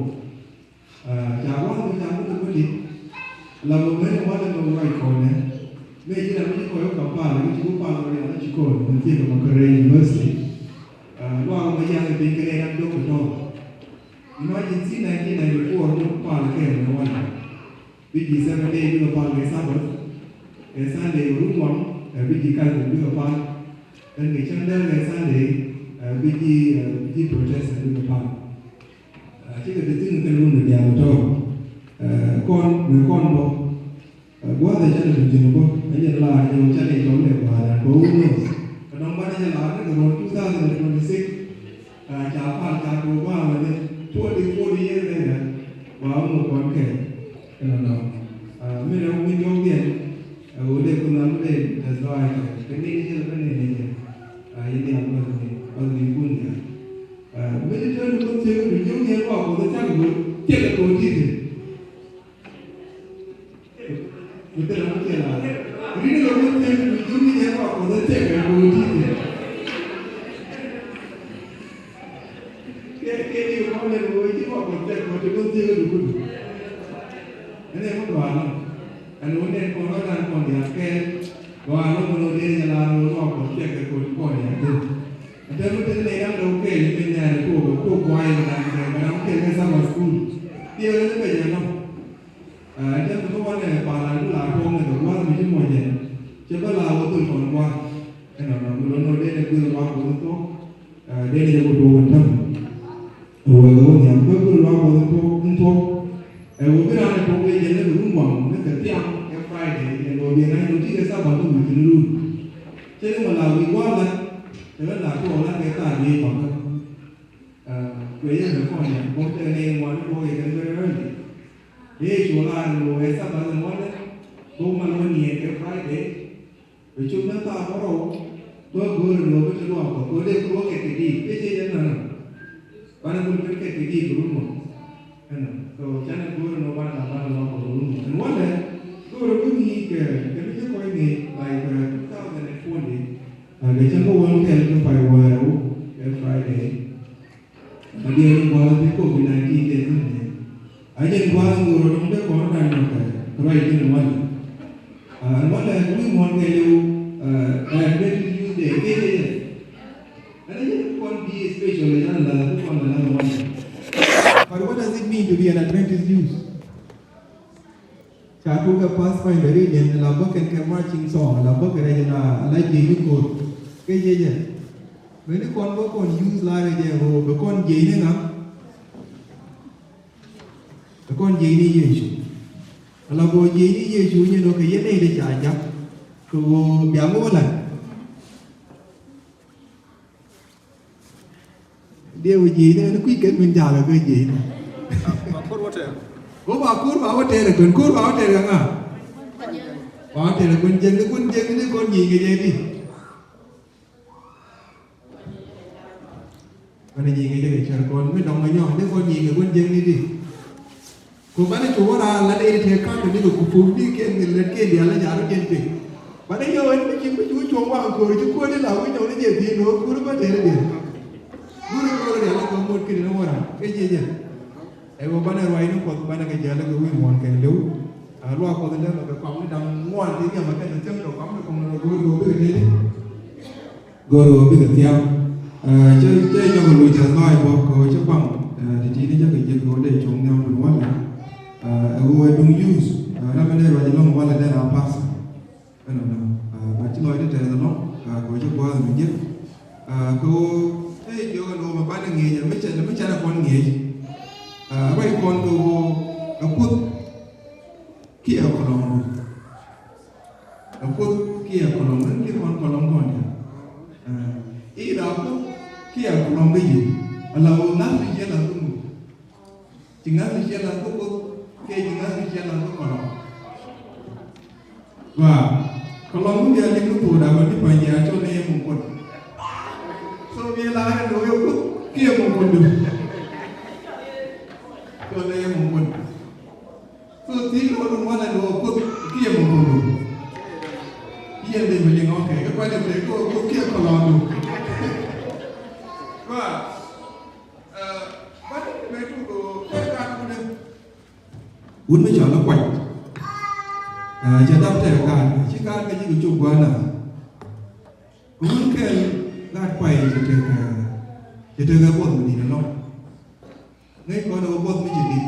Ah, ca gua̱a̱th mi ca mi ti mi ti. La mi mɛn wä lɛ mi ruac kɔnɛ. Mëë ci la mi ci kɔc wä Kampala, mi ci wä pal wä rial ci kɔn mi thiek kɛ Makerere University. Ah, luaak mi yath piny kɛ rɛy ram diɔ̱k kɛ tɔ̱. Emergency nineteen ninety-four mi pal kɛ mi wä lɛ. Bi ji̱ Seventh Day bikɛ pal kɛ Sabbath. Kɛ Sunday kɛ run waŋ, eh, bi ji̱ Catholic bikɛ pal. Then kɛ cäŋ dee kɛ Sunday, eh, bi ji̱, eh, bi ji̱ Protestant bikɛ pal. Ah, cikɛ ti thi̱n kɛn run mi diaal tɔ̱. Eh, kɔn, mëë kɔn bä. Eh, gua̱a̱th ɛ canɛ mi thi̱n bä. Ɛ jɛn laar jɛ wä canɛ jɔw lɛ gua̱a̱th ɛ bä wä nööth. Kɛ nɔŋ banɛ jɛ laar ni kɛ ruɔ̱n two thousand and twenty-six. Ah, ca pal ca kɛ wä gua̱a̱th ɛ ni twenty, forty years later. Wa wä ŋot kɔn kɛ. Kɛ nɔnɔ. Ah, mi rɛw mi jɔw diɛn. Ɛ wä dee kun an dee tɛth lɔaac kɛ. Kɛ ni ni jɛ lɛ kɛ ni ni jɛ. Ah, yɛ diaal bä ni, bä ni kun jɛ. Ɛ, mi ti tëë ni Kuoth thiek kɛ duŋ jiök ni ɛn luaak Kuɔth ɛ cak ɛ ɣöö tiek ɛ kɛ ɣöö ti̱ti̱. Mi thilɛ mi thilɛ. Ri ni kɛ Kuoth thiek kɛ duŋ jiök ni ɛn luaak Kuɔth ɛ tiek ɛ kɛ ɣöö ti̱ti̱. Kɛ, kɛ ni kɛ kɔn lɛ kɛ ɣöö ci luaak Kuɔth tiek kɛ ɣöö ti Kuoth thiek kɛ duŋ kudu. Ɛn ɛ mi gɔaa nɔ. Ɛn ɣöö nɛn kɔn rɔ dan kɔn diaal kɛɛl. Gɔaa nɔ mi lo̱ dee jɛ laar ɣöö luaak Kuɔth tiek kɛ ɣöö ti kɔn diaal kɛɛl. Ɛn täämɛ te nɛy da̱ŋ dɔ̱ŋ kɛɛl i̱ min nɛɛrɛ tuɔɔk ɛ kuɔk kuay kɛ da̱ŋ kɛ da̱ŋ kɛl kɛ Sabbath School. Thiee ɣän i̱ bɛ jɛ nɔ. Ɛn täämɛ kä wanɛ pa̱a̱r an ti la tuɔɔk ni kɛ gua̱a̱th mi ci muɔc jɛ. Cɛ bä la wä dhil kɔn gua̱a̱th. Ɛnɔnɔ mi lo̱n nɔ dee ni guil gua̱a̱th wä ni thuɔ̱k. Ɛ, dee ni jɛ wä tuɔɔk ɛn täämɛ. Ɛ wee kɛ wä nhiam kä guil gua̱a̱th wä ni thuɔ̱k, ni thuɔ̱k. Ɛ wä bi raan ɛ tuɔɔk dee jɛ ni kɛ run waŋ ni kɛ thiaŋ kɛ Friday. Ɛn wä bi raan wä ti kɛ Sabbath ni wi̱i̱ ti ni run. Cɛ ni mɔ la wi̱i̱ gua̱a̱th la. Cɛ ni la tuɔɔk la kɛ thaar wi̱i̱ kɔn kä. Ɛ, kuɛ yɛn kɛ kɔn yɛn kɔn tɛ ni ŋuan ni kɔn yɛn very early. Yɛ cu la ni wɛ Sabbath ni ŋuan ni kɔn ma ni wä ni yɛn kɛ Friday. Bɛ cop ni thaak bärɔw bä go̱o̱r ni wä bä te luaak bä kɛ wä dee kɛ wä kɛ kɛ di̱i̱t kɛ cɛ jɛ nänä. Banɛ kul kɛ kɛ di̱i̱t kɛ run mɔ. Ɛnɔ so canɛ go̱o̱r ni wä banɛ la banɛ luaak bä kɛ run mɔ. Ɛn walɛ go̱o̱r ni kɛ kɛ mi cɛ kɔc ni like two thousand and twenty. Kɛ cɛ kɛ wä kɛl kɛ pay wäärä wä kɛ Friday. A diɛɛr in gua̱a̱th bi covid nineteen dee thi̱n ni. A jɛn gua̱a̱th in go̱o̱r rɔ dɔ̱ŋ dee kɔn da̱ŋ nɔkɛ ruac thi̱n in wani. A wani wi̱i̱ muɔ̱n kɛ liw, a Adventist Youth Day kee kee jɛ. Ɛn a jɛn kɔn bi special in an la bi kɔn la la wani. But what does it mean to be an Adventist youth? Ca tuk kɛ Pathfinder i̱ jɛn la bä kɛn kɛ marching song la bä kɛ rɛc la la jiec ni ko̱r. Kɛ jiec jɛ. Bɛ ni kɔn bä kɔn youth la rɛc jɛ ɣöö bɛ kɔn jiec ni ŋa? Bɛ kɔn jiec ni Yecu. Ala bä jiec ni Yecu nyɛ nɔ kɛ yɛn nɛy ti ca jak kɛ ɣöö bia ŋo̱o̱ la̱t. Diɛ wä ji̱ ni kui̱ kɛn min ja̱a̱k kɛ ji̱ ni. Ba ko̱r ba wä tɛɛr. Wä ba ko̱r ba wä tɛɛr kɛ kuen ko̱r ba wä tɛɛr kɛ ŋa? Ba wä tɛɛr kɛ kuen jɛn ni kuen jɛn ni kɔn ji̱ kɛ jɛ di. Banɛ nyiŋɛ jɛ kɛ cär kɔn mi dɔŋ kɛ nyɔk ni kɔn nyiŋɛ gua̱n jiäkni di. Ku banɛ cu wä raar la dee ti ka̱n ni kɛ ku puk ni kɛn ni lät kɛn diaal la ja̱a̱r kɛn pek. Banɛ yɔ ɛn mi ci mi cu cuɔ̱ŋ waŋ ko̱r ci kuäär ni la wi̱c dɔŋ ni jɛ thiin ni wä kuäär bä tɛɛr diɛn. Guur in ko̱r diaal la kɛ mot kɛn ni wä raar kɛ jiɛ jɛ. Ɛ wä banɛ ruac ni Kuɔth banɛ kɛ jiaal kɛ wi̱i̱ muɔ̱ɔ̱n kɛ liw. Ɛ luaak Kuɔth in dee lɔ kɛ kɔam ni da̱ŋ ŋuan ti nhiam kɛ kɛ thiäm kɛ kɔam ni kɔam ni go̱o̱r go̱o̱r bikɛ nɛni. Go̱o̱r go̱o̱r bikɛ thia̱a̱ŋ. Ɛ cä cä nyɔk kɛ luc tɛth lɔaac bä kɛ ɣöö cä kɔam. Ɛ ti̱ti̱ ni cä kɛ jiäk kɛ ɣöö dee cuɔ̱ŋ nhiam duŋ walɛ. Ɛ ɣöö ɛ duŋ youth. Ɛ ram mi dee ruac ɛlɔ̱ŋ walɛ dee la pastor. Ɛnɔnɔ. Ɛ ba ci lɔcdä tɛth ɛlɔ̱ŋ. Ɛ kɛ ɣöö cä gua̱a̱th mi jiäk. Ɛ kɛ ɣöö cä jiök ɛn ɣöö mɛ banɛ ŋi̱eec ɛ mi cɛ mi canɛ kɔn ŋi̱eec. Ɛ ruac kɔn kɛ ɣöö ɛ Kuoth kiɛ kɔlɔŋdu. Ɛ Kuoth kiɛ kɔlɔŋ rin kiɛ kɔn kɔlɔŋ kɔn ya. Ɛ i̱ la Kuoth kiɛ kɔlɔŋ kä yiëë. Ala wä ŋa̱th ri ciɛ la kä ŋu. Ci ŋa̱th ri ciɛ la kä Kuoth kiɛ ci ŋa̱th ri ciɛ la kä kɔlɔŋ. Gua kɔlɔŋ mi bia liŋ ni puɔ̱ɔ̱da wä ni pa̱ny ya cɔl ni yɛ muŋ kuɔn. So bia la ɣän ni wä yɛ Kuoth kiɛ muŋ kuɔn du. Cɔl ni yɛ muŋ kuɔn. So thiec ni wä dun wanɛ ni wä Kuoth kiɛ mɔ kundu. Yɛn dee mi liŋ ɔkɛ kɛ kuany ɛ pek kɛ wä Kuoth kiɛ kɔlɔɔdu. Kua ɛ banɛ ni mɛ tuk ɛ gaat kunɛ. Wut mi cɔl ɛ kuany. Ɛ cɛ dap tɛk gaat ci gaat kɛ ci kɛ cuk gua̱a̱na. Wun kɛl gat kuay cɛ tekɛ cɛ tekɛ buɔth mi di̱t ɛlɔ̱ŋ. Ŋäc kɔn ɛ wä buɔth mi cɛ di̱t.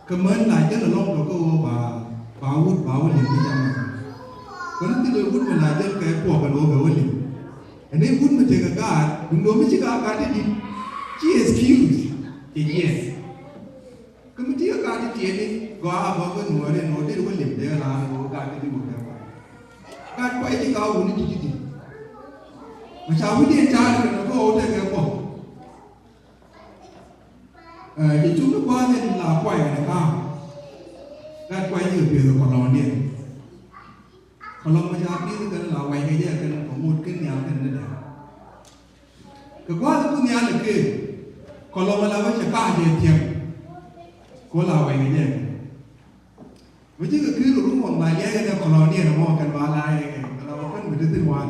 Kɛ män la jäl ɛlɔ̱ŋ tɔ kä wä ba ba wut ba wä li̱m mi cam män. Kɔn thil wä wut mi la jäl kɛ puɔk ɛn wä bɛ wä li̱m. Ɛn i̱ wut mi tekɛ gaat duŋ do̱ mi ci gaat gaat ti di̱t. Ci excuse cɛ jiɛn. Kä mi ti ɛ gat ti tiɛɛni gɔaa bä kä nuɔɔri nuɔɔri wä lim dee raa ni wä gat ti wä kɛ kɔn. Gat kuay ti ka wuni ti ti ti. Mɛ ca wi̱diɛn ca ni kɛ kɔ wä tekɛ kɔ. Ɛ cɛ cuk ni gua̱a̱th in la kuay kɛ kaam. Gat kuay ti kɛ piɛth kɛ kɔlɔɔndiɛn. Kɔlɔŋ mi ca pi̱th kɛn la wac kɛ jɛ kɛn kɛ ŋot kɛn nhial kɛn ni dee. Kɛ gua̱a̱th ku nhial kɛ kɔlɔŋ mi la wä cɛ ka̱a̱c jɛ thiɛm. Kɛ wä la wac kɛ jɛ kɛn mi ci kɛ ki̱i̱r rum wɔŋ ba liɛc kɛn kɔlɔŋ diɛn mɔ kɛn ba la yɛ kɛn kɛ la wä kɛn mi ti thin wan.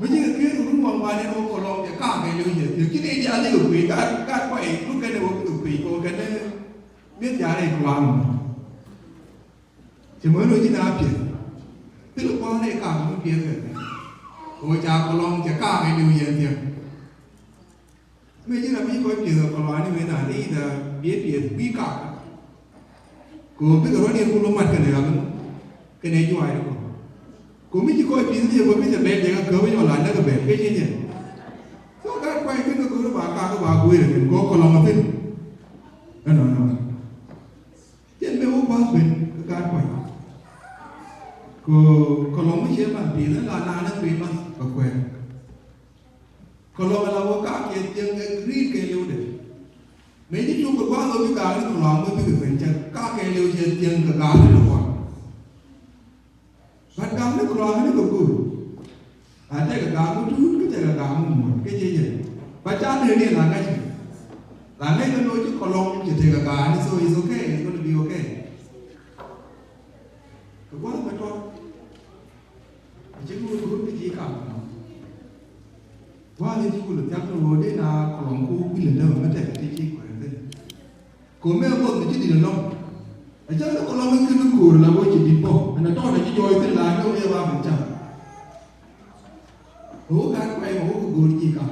Mi ci kɛ ki̱i̱r rum wɔŋ ba liɛc wä kɔlɔŋ cɛ ka̱a̱c kɛ liw jɛ thiɛm ci ni diaal ni kɛ kui̱ gat gat kuay luk kɛn wä kɛ kui̱ kɛ wä kɛn mi̱eth ja̱a̱r i̱ kua̱r mɔ. Cɛ män ɣöö ji̱n a piɛth thil kuɔ̱ɔ̱n i̱ kak mi piɛth kɛ kɛ ɣöö ca kɔlɔŋ cɛ kak i̱ liw yɛn thiɛm. Mëë ji̱n a mi kɔc piɛth kɛ kɔlɔŋ ni wen a ni i̱ dha biɛ piɛth wi̱i̱ kak. Kɛ ɣöö bikɛ ruɔ̱n yɛn kul mat kɛnɛ ɣa̱l kɛnɛ juaac ni kɔn. Kɛ ɣöö mi ci kɔc piɛth ni yɛ kɔc mi cɛ bɛn jɛ kɛ kɛ wec ɔ la näk kɛ bɛn kɛ ciɛ jɛ. So gat kuany kɛn kɛ go̱o̱r ba kak kɛ ba gueer kɛn kɛ ɣöö kɔlɔŋ a thin. Ɛnɔnɔ. Jɛn mëë wä gua̱a̱th ben kä gaat kuany. Kɛ kɔlɔŋ mi ciɛ man pi̱i̱th in la naan in piny man kɛ kuɛɛr. Kɔlɔŋ ala wä kaak cɛ thiäŋ kɛ ri̱i̱t kɛ li̱w dee. Mëë ji̱ cuk kɛ gua̱a̱th wä bi gaak ni kɔlɔŋ wä bikɛ ben cɛ kaak kɛ li̱w cɛ thiäŋ kɛ gaak ni kɔn. But gaŋ ni kɔlɔŋ ni kɛ go̱o̱r. La tekɛ gaŋ mi tuut kä tekɛ gaŋ mi muɔ̱t kä jiɛc jɛ. Ba ca nööni la ŋa̱c kɛ. La ŋäc kä lo̱c ci kɔlɔŋ cɛ tekɛ gaŋ ni, so it's okay, it's gonna be okay. Kɛ gua̱a̱th mɛ tɔt. A cɛ go̱o̱r go̱o̱r kä ji̱ kam kɔlɔŋ. Gua̱a̱th in ci kulɛ thia̱k ni ɣöö dee na kɔlɔŋ ku kui̱ lɛ dämɛ mɛ tekɛ ti ci kuɛɛr thi̱n. Kɛ ɣöö mëë buɔth mi ci di̱t ɛlɔ̱ŋ. Ɛ cäŋ ni kɔlɔŋ in ken ni ko̱o̱r la wee ci di̱t bä ɛn ɛ tɔɔt ɛ ci jɔɔc thil la ni wee ba ben cam. Ɣöö gat kuay mɛ wä kɛ go̱o̱r ji̱ kak.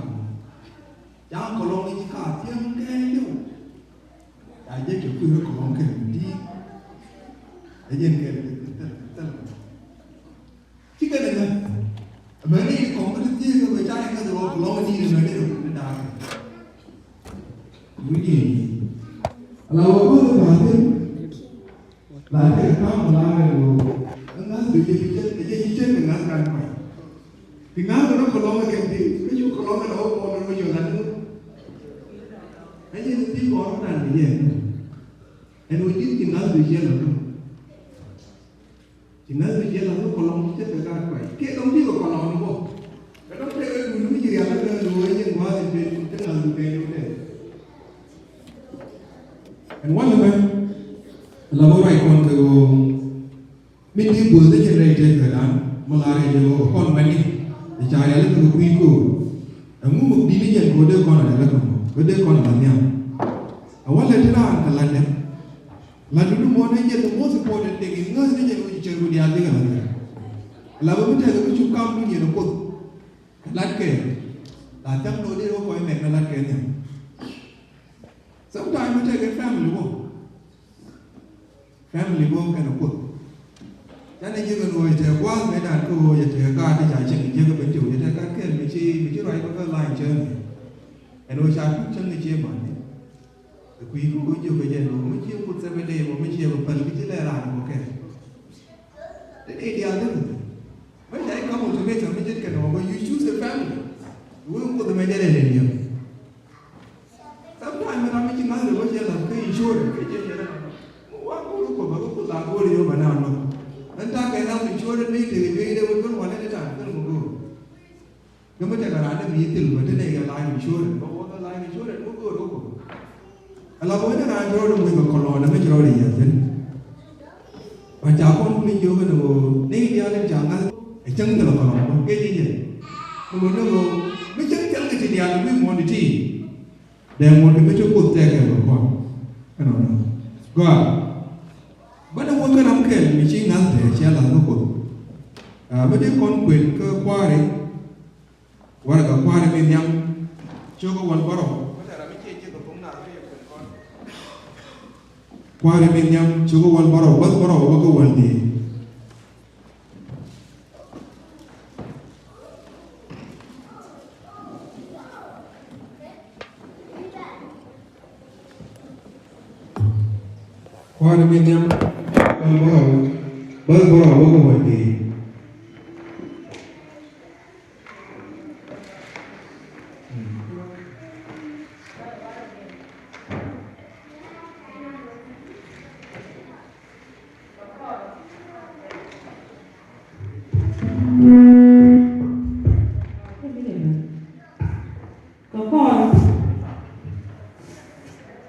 Ca kɔlɔŋ in ci kak thiäŋ kɛɛliw. Ca jek cɛ kui̱ rɔ kɔlɔŋ kɛn di̱i̱t. Ɛ jɛn kɛn thil thil. Ci kɛn ɛ ŋäth. Amäni kɔŋ mi ti thiek kɛ bɛ ca ɛ ŋäth rɔ kɔlɔŋ in di̱i̱t amäni rɔ ni da̱a̱k. Wi̱ni ala wä bä bä thi̱n. La tekɛ ka̱m la rɛ lo. Ŋa̱th bɛ jɛ bi cɛ jɛ ci cɛ kɛ ŋa̱th kan kɔc. Ti ŋa̱th kɛ rɔ kɔlɔŋ kɛ ti kɛ cu kɔlɔŋ kɛ la wä kɔn rɔ yɔ la ni. Ɛ jɛ ni ti kɔn rɔ dan kɛ jɛ. Ɛn wä ji̱n ti ŋa̱th bɛ jɛ la ni. Ci ŋäth mi jiɛl ŋu kɔlɔŋ ci cɛ kɛ gaat kuay kiɛ dɔ̱ŋ bikɛ kɔlɔŋ ni bɔ. Kɛ dɔ̱ŋ tëë kɛ duuni mi ci rial kɛ Kɔn mɛni, ɛ ca rialikä kɛ kui̱ ko̱o̱r. Ɛŋu mɔ di̱t ni jɛn kɛ ɣöö dee kɔn a rialikä mɔ, kɛ ɣöö dee kɔn a la nhiam. Ɛ walɛ ti raan kɛ la̱tdɛ. La̱tdu ni mɔ ni jɛn the most important thing in ŋäth ni jɛn ɣöö ci cär ku diaal bikɛ la̱tdɛ. La bä mi tɛkɛ mi cu kam dunia ni Kuoth. La̱tkɛ. La thɛm ni ɣöö dee wä kɔc mɛk ni la̱tkɛ nhiam. Sometimes mi tɛkɛ family wä. Family bä kɛnɛ Kuoth. Canɛ ji̱ kɛn ɣöö yɛ tɛɛ gua̱a̱th mëë da̱a̱n kä ɣöö yɛ tɛɛ gaat ti ca cieŋ jiäk kä ben tiw yɛ tɛɛ gaat kɛl mi ci mi ci ruac bä kä la̱a̱ny cäŋ. Ɛn ɣöö ca tuk cäŋ i̱ cie man. Ɛ kui̱ kä ɣöö jiök kɛ jɛn ɣöö mi cie Kuoth Seventh Day mɔ mi cie bä päl ki ci lɛ raan mɔ kɛl. Ti dee diaal ti kuth. Mɛ ca i̱ ka̱m ultimatum mi jɛn kɛn ɣöö bä you choose a family. Wee Kuoth mɛ jɛn ɛ lɛ liɛm. Sometimes mi ram mi ci ŋa̱th rɛ wä cɛ la̱th kä insurance kä cɛ cɛ rɛ. Wa go̱o̱r kɔ bä kä Kuoth a go̱o̱r yio̱w bä na nɔ. Ɛn ta̱a̱ kɛ health insurance ni tëë juey dee wä duɔ̱n walɛ ni ta̱a̱ kɛn mɔ go̱o̱r. Kä mi tɛkɛ raan dee mi thil bä te nɛy kɛ life insurance bä wä kɛ life insurance wä go̱o̱r wä kɔ. Ala bä wä ni raan ci rɔɔd in wec bä kɔlɔɔn ɛmɛ ci rɔɔd in yɛth thi̱n. Ba ca kɔn wuni jiök ni ɣöö ni diaal in ca ŋa̱th ɛ cäŋ thilɛ kɔlɔŋ bä kɛ ji̱ jɛ. Ni ɣöö ni ɣöö mi cäŋ thil kɛ ti diaal wi̱i̱ muɔ̱ɔ̱n ti. Dee ŋuɔ̱t kɛ mi ci Kuoth tɛkɛ bä kɔn. Ɛnɔnɔ. Gɔaa. Bä ni wä kä ram kɛl mi ci ŋa̱th tɛ cia la̱th kä Kuoth. Aa, mi dee kɔn kuën kä Kua̱ri. Warɛgak Kua̱ri mi nhiam cio̱k kä wäl bärɔw. Kua̱ri mi nhiam cio̱k kä wäl bärɔw, wäl bärɔw wä kä wäl dhieec. Kua̱ri mi nhiam wäl bärɔw, wäl bärɔw wä kä wäl dhieec. Kɛ kɔn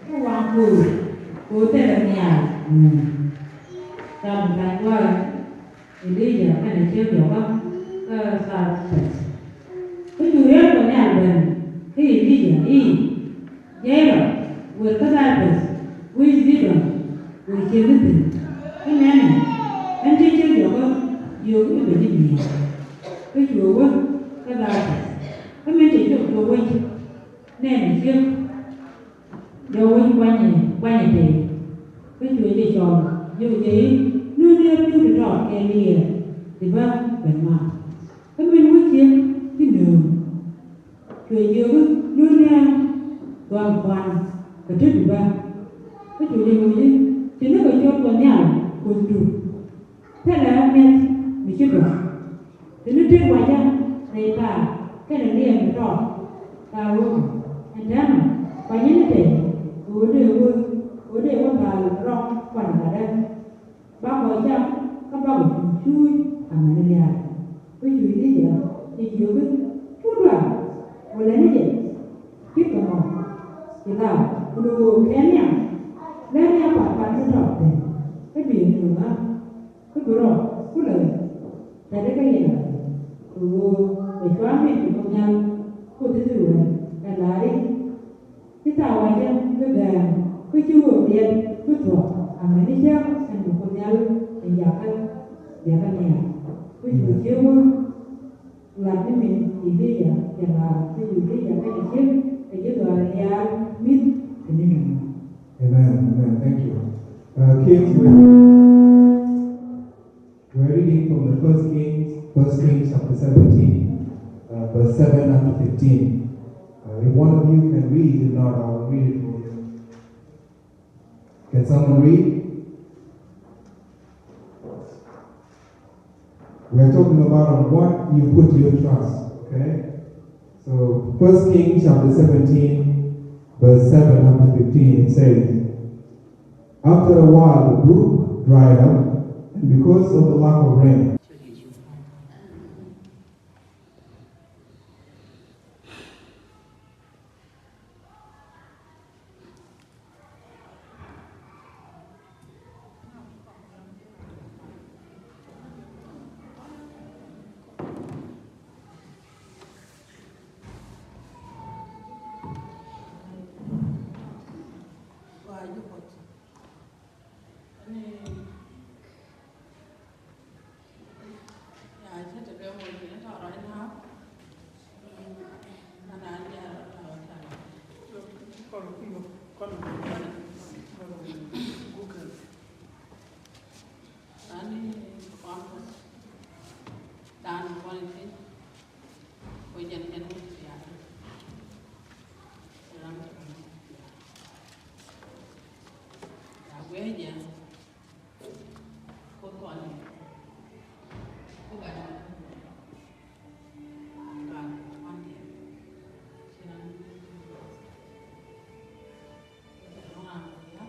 kä waŋ ko̱o̱r ko̱o̱r thilɛ nhial. Ram mi ka̱ny gua̱a̱r Elija kɛnɛ ciek jɔkä kä Thaipɛth. Kä cu riɛk kɛ nhial ben kä Elija i̱, Jairus, wër kä Thaipɛth wec Thidon, wër ciek i̱ thi̱n. Kä nɛnɛ, ɛn cä ciek jɔkä yio̱o̱k i̱ ben i̱ mi̱i̱n. Kä cuɛ wä kä Thaipɛth. Kä min cɛ cop kɛ wec, nɛnɛ ciek jɔk wec kuanyɛ, kuanyɛ tɛy. Kä cuɛ jɛ cɔl, jiök jɛ i̱, nööŋni api̱w ti tɔt kɛ liɛɛr ti bä ben mat. Kä min wä ciek ti nööŋ. Cuɛ jiök i̱, nööŋni a gɔaa kuan kɛ ti ti bä. Kä cuɛ jɛ wec i̱, ci ni kɛ cop kɛ nhial Kuothdu. Thilɛ mi̱eth mi ci duɔ̱k. Ti ni tet wacä rɛy pa̱a̱r kɛnɛ liɛɛr mi tɔɔt ka ɣöö ɛn täämɛ kuanyä ni tɛy ɣöö dee wä, ɣöö dee wä thaal rɔ̱k kuan latdä. Bakɔ cam kä bakɔ cuuc amäni lia̱a̱. Kä cu Elija jɛ jiök i̱, cu duaar wälɛ ni jɛ. Cik kɛ mɔ ci la wälɛ ɣöö kɛ nhiam lɛ ni a pa̱a̱t pa̱a̱t mi tɔɔt thi̱n. Kä biɛ nööŋä kä bi rɔ kulɛ tɛ̈t kä yɛ kɛ ɣöö kɛ cua̱ min ti Kuoth Nhial Kuoth Ithɛrɛl kɛ la̱r i̱, ci thaak wacä bi gɛ̈ɛ̈ŋ kä ci ɣöö riɛt bi thuɔ̱k amäni cäŋ ɛn bi Kuoth Nhial ɛn jakä, jakä nhial. Kä cu ciek wä lat ni min Elija cɛ la̱r. Kä cu Elija kɛnɛ ciek kɛ ji̱ dhɔaar riaal mi̱th kɛ ni nööŋä. Amen. Amen. Thank you. Uh, Kings, we're, we're reading from the First Kings, First Kings chapter seventeen, uh, verse seven up to fifteen. Uh, if one of you can read, if not, I'll read it for you. Can someone read? We're talking about on what you put your trust, okay? So, First Kings chapter seventeen, verse seven up to fifteen, it says, after a while, the brook dried up, and because of the lack of rain, Dan kuɔn ti ko jɛn jɛn wut ti ya. Ram ti kan ya. Ya wee jɛ. Ko kuɔn ti. Ko ba dan. Ba kuɔn ti. Ti ram ti. Ko jɛn ram ti ya.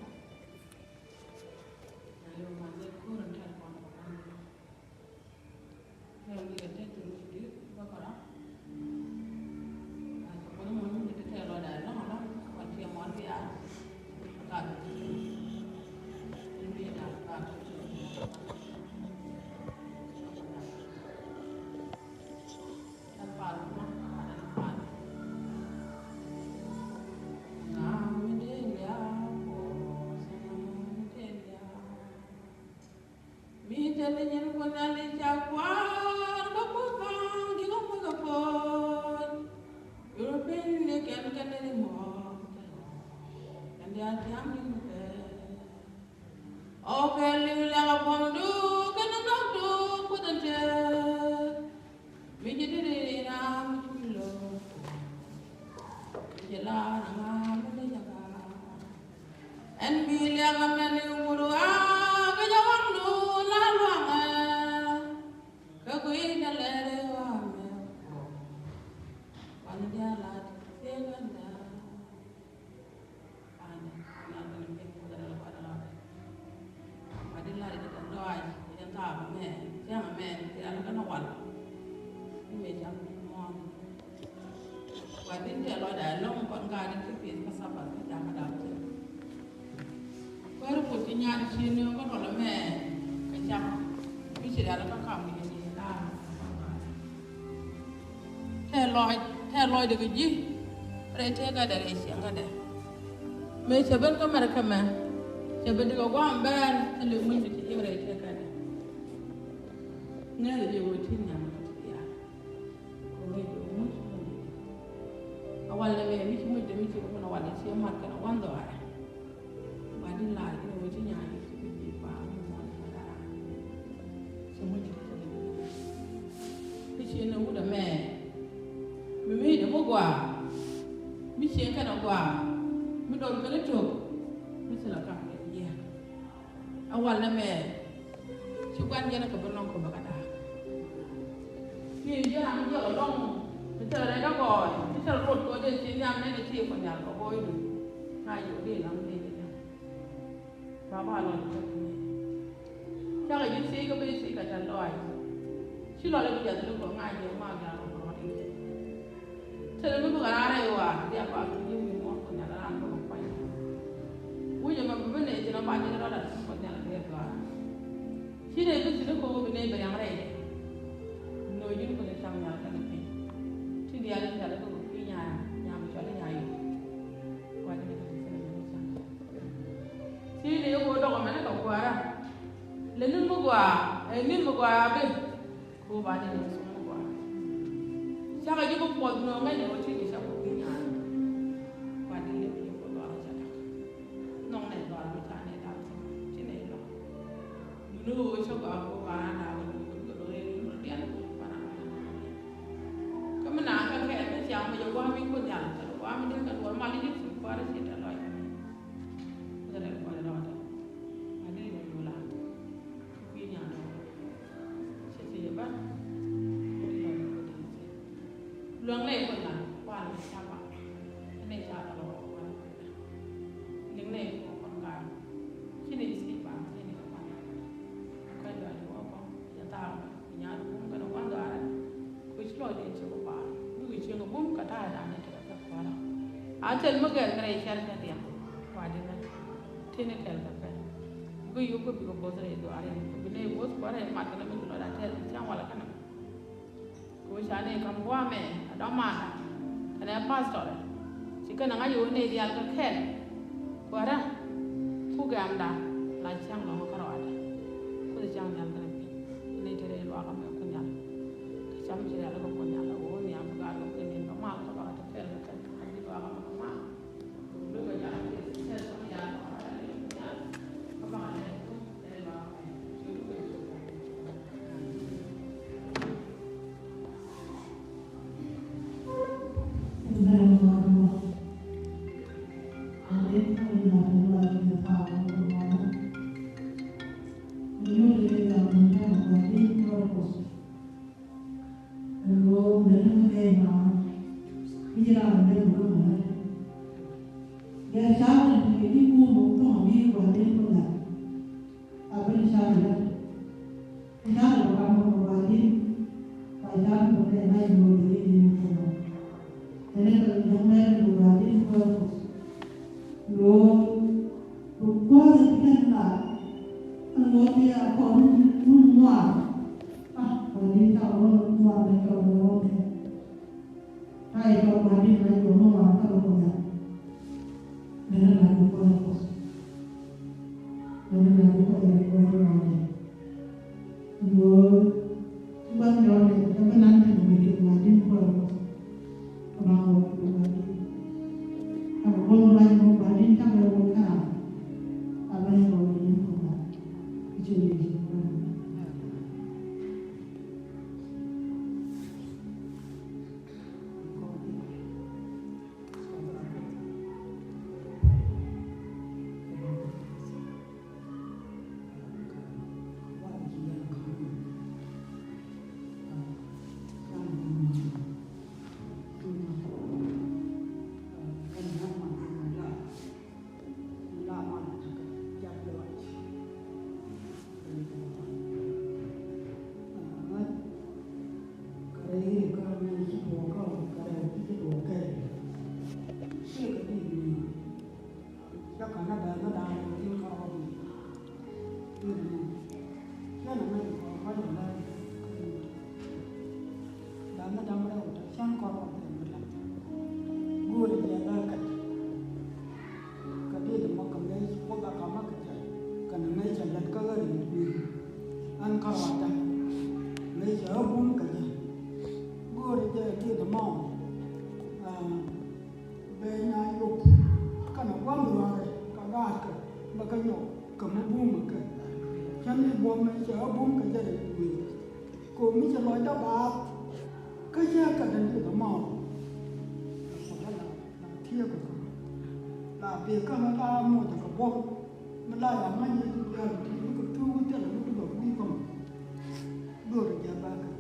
Mi te ni nyin kun ali ca kuan ba ku kan di ko ku ka pon. Yuru pin ni kɛn kɛn ni mɔ. Kɛn dia tiam ni mɔ. O kɛ liw lɛ ka buɔm du kɛn nɔ du ku den te. Mi ci di di na mi cu lo. Mi ci la na ŋa mi di ca ka. Ɛn bi liak amɛn i̱ wut ɣaa kä jɛ waŋdu la luaŋɛ. Kä kui̱ dɛ lɛr i̱ ɣaa mɛ kuɔ. Kuan diaal a ti thiek anda. Kuan diaal a ti thiek anda. Kuan diaal a ti thiek anda. Kuan diaal a ti thiek anda. Kuan diaal a ti thiek anda. Wa din tɛ lɔcda ɛlɔ̱ŋ kɔn gaat in ti pi̱th kä Sabath kä cak kä dap tɛ. Kuäär Kuoth ti nyaat ci nööŋ kä tɔl ɛmɛ kɛ cak mi ci rial kä kam ni ni la. Tɛ lɔc tɛ lɔcdɛ kɛ ji̱ rɛy tëkädɛ rɛy ciɛŋkädɛ. Mëë cɛ ben kä mɛr kɛ mɛ cɛ ben ti kɛ guam bɛɛr kä lëk muc ti ci ji̱ rɛy tëkädɛ. Ŋäth jɛ wä ti nyaat kä ti diaal. Kɛ ɣöö jɛ muc muc. A wal nɛ mɛ mi ci muc dee mi ci kɛ kun a wal i̱ ci mat kɛn a wan dhɔaarɛ. Ba di laar in ɣöö ci nyaay ci bi ji̱ ba mi muɔn kɛ la raan. Ci muc ci kɛ kɛ. Mi ci ni wut ɛmɛ. Mi mi dee mi gɔaa. Mi ci kɛn a gɔaa. Mi dɔl kɛn a tok. Mi ci la kam kɛ jiɛn. A wal nɛ mɛ. Ci gua̱n yɛn kɛ bi lɔŋ kɛ bä kä da̱a̱k. Ni jɛ ram jɔk lɔŋ. Ni thilɛ rɛy kä gɔɔy. Ni thilɛ ruɔt kɛ wä dee ci nhiam nɛn i̱ ti kɔ nhial kɛ gɔɔydu. Ŋa̱c yɛ wä dee lam dee jɛ jɛ. Ba ba lɔl kɛ kɛ ni. Cakɛ ji̱ thiec kä bi thiec kɛ tɛ̈th lɔaac. Ci lɔl i̱ bi jɛ thil kɔ ŋa̱c yɛ ŋɔak ja̱a̱k kɛ rɔɔd i̱. Thilɛ mi bikɛ raan rɛy ɣɔaa diaal ba kɛ ji̱ wi̱i̱ muɔ̱ɔ̱n kɛ nhial raan bikɛ kuany. Wi̱cɛ mɛ bi bi nɛy thi̱n ɔ ba ji̱ rɔɔdɛ thi̱n kɛ nhial rɛy ɣɔaa. Ci nɛy bi thi̱n kɛ ɣöö bi nɛy bi riaŋ rɛydɛ. Nööc ji̱n kɛ ni ca̱ŋ nhial kɛnɛ piny. Ti diaal in nhial kɛ ɣöö bi nyaam nyaam cɔl i̱ nyaam yio̱w. Wa ji̱n kɛ ti thilɛ mi bi ca̱ŋ. Ci nɛy ɣöö dɔk ɛmɛn kɛ kuäärä. Lɛ ni̱n mi gɔaa ɛ ni̱n mi gɔaa a ben. Ko ba ni nɔ sum ni gɔaa. Cakɛ ji̱ bi puɔth nɔ ŋäcnɛ wä ti ni cakɔ bi nyaani. Ba di lip ni ko lɔr cɛ dak. Nɔŋ nɛ lɔr mi ca ni dak ti nɛ lɔr. Muni wä cɛ gɔaa ko ba na dak ni ko lɔr ni diɛn ko ba na. Kä mi na ka kɛ ni cak mi jɛ gɔaa mi ko nyal cɛ gɔaa mi diɛn ka duɔr mal ni ji̱ fu kuar ci tɛ lɔc. Ko tɛ lɔc ko lɔr. Ba di lip ni lɔr. Kui̱ nyan rɔ cɛ ti jɛ bä. Luäŋ nɛ kɔn la kual ca ba. Nɛ ca ba lɔ kual. Liŋ nɛ kɔn kɔn gaa. Ci nɛ ci ba ci nɛ kɔn. Kɔn ba di wä kɔn ya ta ba. Nyan bum kɛn kɔn gaa. Kui̱ ci lɔ di ci kɔ ba. Kui̱ ci kɔ bum ka ta da nɛ ti kɔ kual. A tɛl mi gɛr kɛ rɛy cɛr kɛ diɛn. Kual di nɛ. Tini kɛl kɛ pɛl. Bi yop kä bikɛ both rɛy dhuaar in bi nɛy both kuɔrɛ in mat kɛn mi lɔt a tɛl in cam wala kɛn. Kɛ wä ca nɛy kam guamɛ a dɔmanda kɛnɛ pastor. Ci kɛn a ŋa̱c yɛ wä nɛy diaal kɛ kɛl. Kuɔrɛ ku gɛmda la cam lɔŋ kärɔadɛ. Ku cam nhial kɛnɛ piny nɛy te rɛy luakä mɛ ku nhial. Kɛ cam ci rial kɛ ku nhial a wä nhial bi gaat kɛ kui̱ nin kɛ mal kɛ lɔt a tɛ kɛl kɛ kɛl a ji̱ luakä mɛ kɛ mal. Luka jana kɛ tɛl kɛ nhial kɛ mal kɛ nhial kɛ mal kɛ. Thank you. Gɛr ca̱r ni kɛ ji̱ kum bä thɔ̱ŋ bi gua̱di̱n bä gat. A ben ca̱r ni kä ca̱r ni bä kam bä gua̱di̱n. Ba ca̱r ni bä kɛ na ji̱ bä kɛ ji̱ kum bä. Tɛnɛ kɛ ji̱ mɛr ni gua̱di̱n bä. Lo bä gua̱di̱n kɛ na. An gua̱di̱n a kɔn mun ŋuan. Ah, gua̱di̱n ca wä ŋuan ni ca wä ŋuan. Ta̱a̱ i̱ tɔ̱ gua̱di̱n na ji̱ ɔmɔ wan kä rɔ kuɔth. Nɛnɛ la ji̱ kuɔth rɔ kuɔth. Nɛnɛ la ji̱ kuɔth rɔ kuɔth rɔ kuɔth. Ŋuɔ̱ gua̱n yɔn nɛ kä bi nan kɛ nɔ mi ji̱ gua̱di̱n kuɔth rɔ kuɔth. Kɛ ma ŋuɔ̱ ji̱ gua̱di̱n. Kä bi gua̱n ŋuɔ̱ ji̱ gua̱di̱n kä bi wä kä ram. Kä bi ŋuɔ̱ ji̱ kuɔth rɔ kuɔth. Ji̱ ji̱ kuɔth rɔ kuɔth. Go̱o̱rɛ jɛ bä kɛt. Kɛ diet mɔ kɛ ŋäc Kuoth a kamä kɛ jɛ. Kɛnɛ ŋäc cɛ lät kä ɣäri wi̱i̱. Ɛn kärɔadä ŋäc cɛ ɣä bum kɛ jɛ. Go̱o̱rɛ jɛ diet mɔ, ah, ben a yop kɛnɛ gua̱n ruaarɛ kɛ gaatkɛ bɛ kɛ nyɔk kɛ mi bumɛ kɛ. Cä ni buɔ̱m ŋäc cɛ ɣä bum kɛ jɛ rɛ wi̱i̱. Kɛ ɣöö mi cɛ lɔcdä baath kä cä kɛ däŋ ti kɛ mɔɔr. Kɛ kuɔth ɛ la la tiee kɛ kɛ la bee kä la moc kɛ buɔ̱m. Mi la ya ŋa̱c ni ti diaal ti mi kɛ tuuk thilɛ mi ti lɔk ni kɔm. Duɔr jɛ bä kɛ.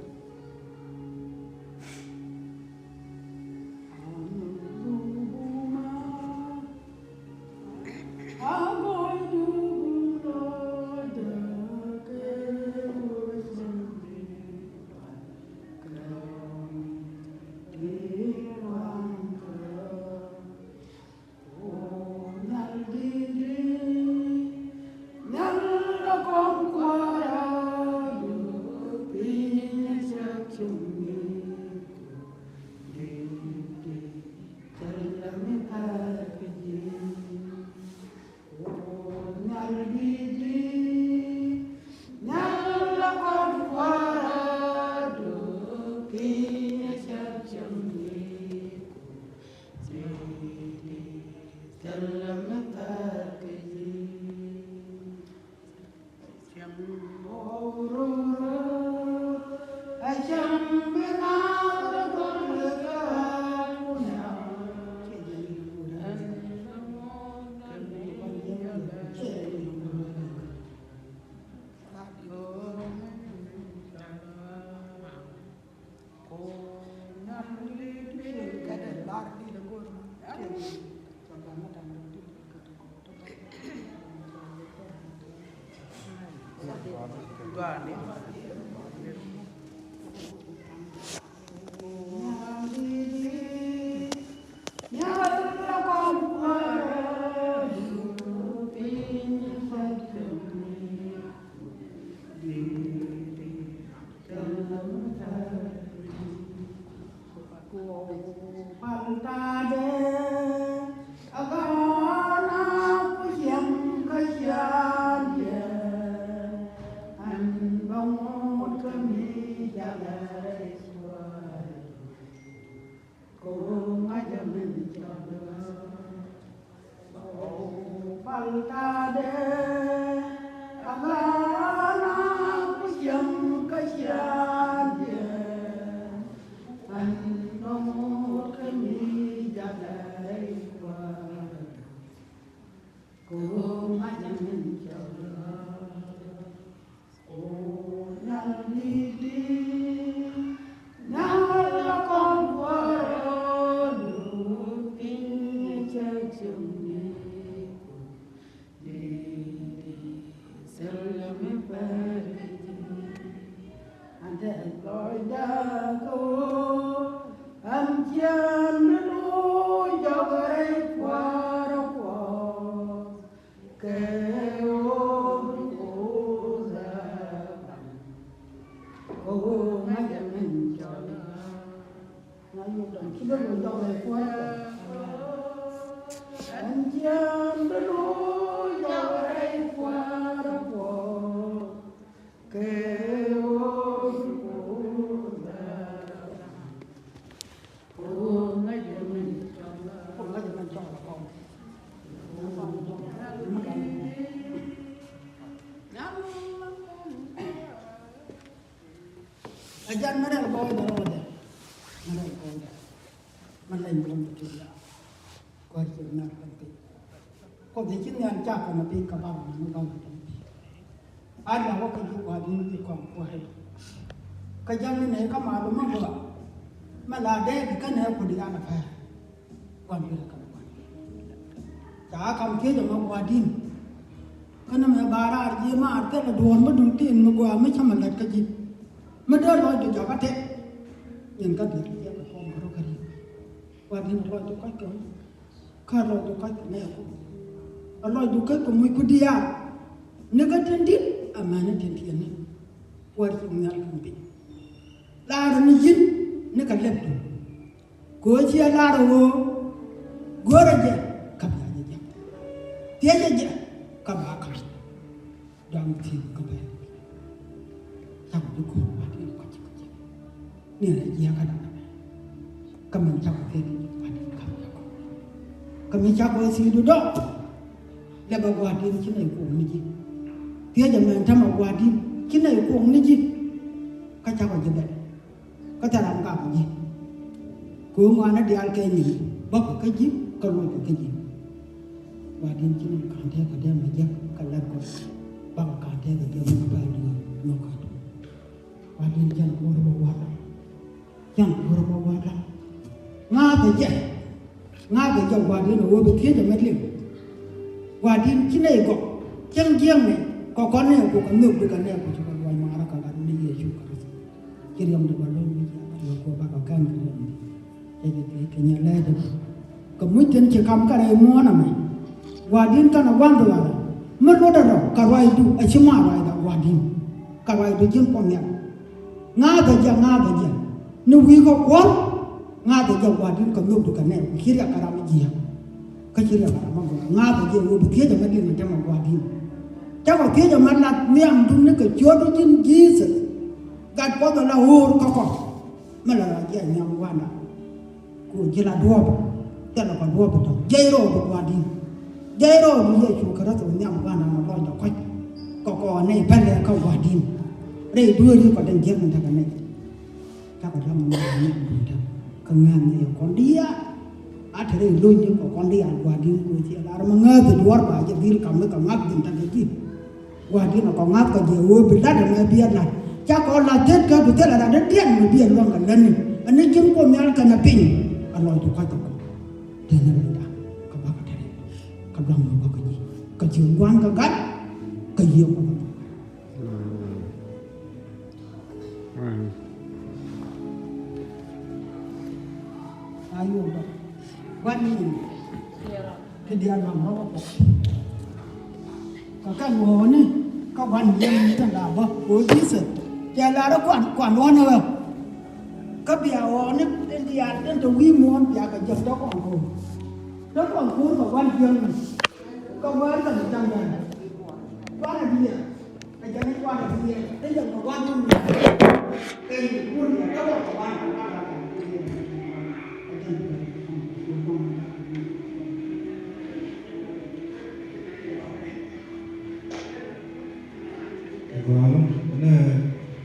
Ajan mɛ rɛl kɔn dɛ rɔɔdɛ. Mɛ rɛl kɔn dɛ. Mɛ lɛny kɔn dɛ tuya. Kɔr cɛ mɛ rɛl kɔn dɛ. Kɔ dɛ ci nɛ an ca kɔn a piny ka bam ni bam ni. An la wä kä ji̱ gua̱di̱n ji̱ kɔn kuäär. Kä ja̱ŋ ni nɛ kä malu mä gɔaa. Mä la dee bi kä nɛ ku di an a pɛr. Gua̱di̱n kä gua̱di̱n. Ca kam thiec ɛmɛ gua̱di̱n. Kä ni mɛ ba raar ji̱ maar thilɛ duɔ̱ɔ̱r mi duŋ tin mi gɔaa mi cä mɛ lät kä ji̱. Mi dee lɔcdu jakä tɛk. Nyin kä diaal jiɛk kɛ kɔn kä rɔ kä ri̱i̱k. Gua̱di̱n a lɔcdu kɔc kɛ kä lɔcdu kɔc kɛ nɛɛku. A lɔcdu kɔc kɛ muc ku diaal. Ni kä tin di̱t amäni tin tiɛɛni. Kuäär ci nhial kɛ piny. Laarä ni yi̱n ni kɛ lɛpdu. Kɛ ɣöö ciɛ laarä ɣöö go̱rä jɛ kä bia jɛ jɛ. Thiecä jɛ kä ba ka̱m. Dɔ̱a̱ŋ thi̱i̱k kä bɛ. Cakɔ bi ko̱r gua̱di̱n kɔc kɔc. Ni rɛ jiɛk kä da̱ŋ. Kä min cakɔ thi̱i̱k gua̱di̱n kä bɛ kɔc. Kä min cakɔ thi̱i̱k du dɔ̱ŋ. Lɛ bɛ gua̱di̱n ci nɛy kuɔŋ ni ji̱. Thiecä mɛn tämɛ gua̱di̱n ci nɛy kuɔŋ ni ji̱. Kä cakɔ ji̱ bɛ. Kä thil ram gak ji̱. Kɛ ɣöö ŋɔaani diaal kɛ nyin bäkɛ kä ji̱ kä luɔcɛ kä ji̱. Gua̱di̱n ci nyin ka̱n tɛkɛ dee mɛ jiäk kɛ lɛr gɔaa. Bakɛ ka̱n tɛkɛ dee mɛ pɛl duɔ̱ɔ̱r nyɔk kä duɔ̱ɔ̱r. Gua̱di̱n jɛn go̱o̱r bä wa̱a̱ da̱ŋ. Jɛn go̱o̱r bä wa̱a̱ da̱ŋ. Ŋa̱thɛ jɛ. Ŋa̱thɛ jɛ gua̱di̱n ɛ ɣöö bi thiecä mɛ liŋ. Gua̱di̱n ci nɛy gɔk cäŋ jiäkni kɛ kɔn nɛɛku kɛ nhök di kɛ nɛɛku ci kɛ luɔc maarä kɛ gat ni Yecu Kritho. Ci riɛmdu bä lo̱ny mi jiakä yɔ̱k kɛ bakɔ kɛn kɛ riɛmdu. Cɛ jɛ thiec kɛ nyɛ lɛɛcdɛ. Kɛ muc tin ci kam kɛ rɛy muɔ̱ɔ̱n ɛmɛ. Gua̱di̱n kɛnɛ gua̱n dhuaarɛ mi luɔtdɛ rɔ kɛ ruacdu a ci ma ruacda gua̱di̱n. Kɛ ruacdu ji̱n Kuoth Nhial. Ŋa̱thä jɛ, ŋa̱thä jɛ ni wi̱i̱ kɛ kuɔ̱r. Ŋa̱thä jɛ gua̱di̱n kɛ nhökdu kɛ nɛɛku ci riɛk kɛ ram jiääk. Kä ci riɛk kɛ ram a gɔaa. Ŋa̱thä jɛ ɣöö bi thiecä mɛ liŋ a tämɛ gua̱di̱n. Cakɔ thiecä mɛ lat nhiamdun ni kɛ ciötdu ji̱n Jesus. Gat Kuɔth ala ɣöör kä kɔ. Mi la rɔ jiɛc nhiam gua̱a̱nda. Ku ji̱ la duɔ̱ɔ̱p. Thilɛ kɔ duɔ̱ɔ̱p tɔ. Jiɛc rɔɔdu gua̱a̱di̱n. Jiɛc rɔɔdu Yecu Kritho nhiam gua̱a̱nda mi lɔcdɛ kɔ̱c. Kɛ kɔ nɛy pälɛ kä gua̱a̱di̱n. Rɛy dueeri kɔ den jiäk ni tekɛ nɛy. Cakɔ dämɛ ni gua̱a̱di̱n duundä. Kä ŋa̱a̱n ni yɛ kɔn diaal. A te rɛy lo̱cni kɔ kɔn diaal gua̱a̱di̱n ku ciɛ lar mi ŋääth duɔ̱ɔ̱r ba jɛ dhil kam mi kɛ ŋa̱th dhi̱n tekɛ ji̱. Gua̱di̱n a kɔ ŋa̱th kɔ jɛ ɣöö bi la̱t ɛmɛ bi ɛ la̱t. Ca kɔ la̱t thil kä bi thil ɛ la̱t dee diɛn mi bi ɛ luäŋ kɛ lätni. Ɛn ni ji̱n Kuoth Nhial kɛnɛ piny. A lɔcdu kɔc kɛ kɔ. Tënɛ rinda. Kɛ bakɔ te rin. Kɛ luaŋ mi bakɔ ji̱. Kɛ ji̱ gua̱n kɛ gat. Kɛ yiëë kɔ kɛ. Ayuɔ bä. Gua̱n ni. Ti diaal mam rɔ wä kɔ. Kɛ kɛn ɣɔɔni kä gua̱n jiɛn ni tin la bä ɣöö Jesus cɛ lar kuan kuan ɣɔn ɛ ɣä. Kä bia ɣɔɔni tin diaal tin te wi̱i̱ muɔ̱ɔ̱n bia kɛ jek dɔ̱k kɔn ko̱o̱r. Dɔ̱k kɔn ko̱o̱r kɛ gua̱n jiɛn ni. Kä wäär kɛ ni ja̱ŋ dan. Kuan ɛ diɛɛr. Ɛgɔɔl nɛ,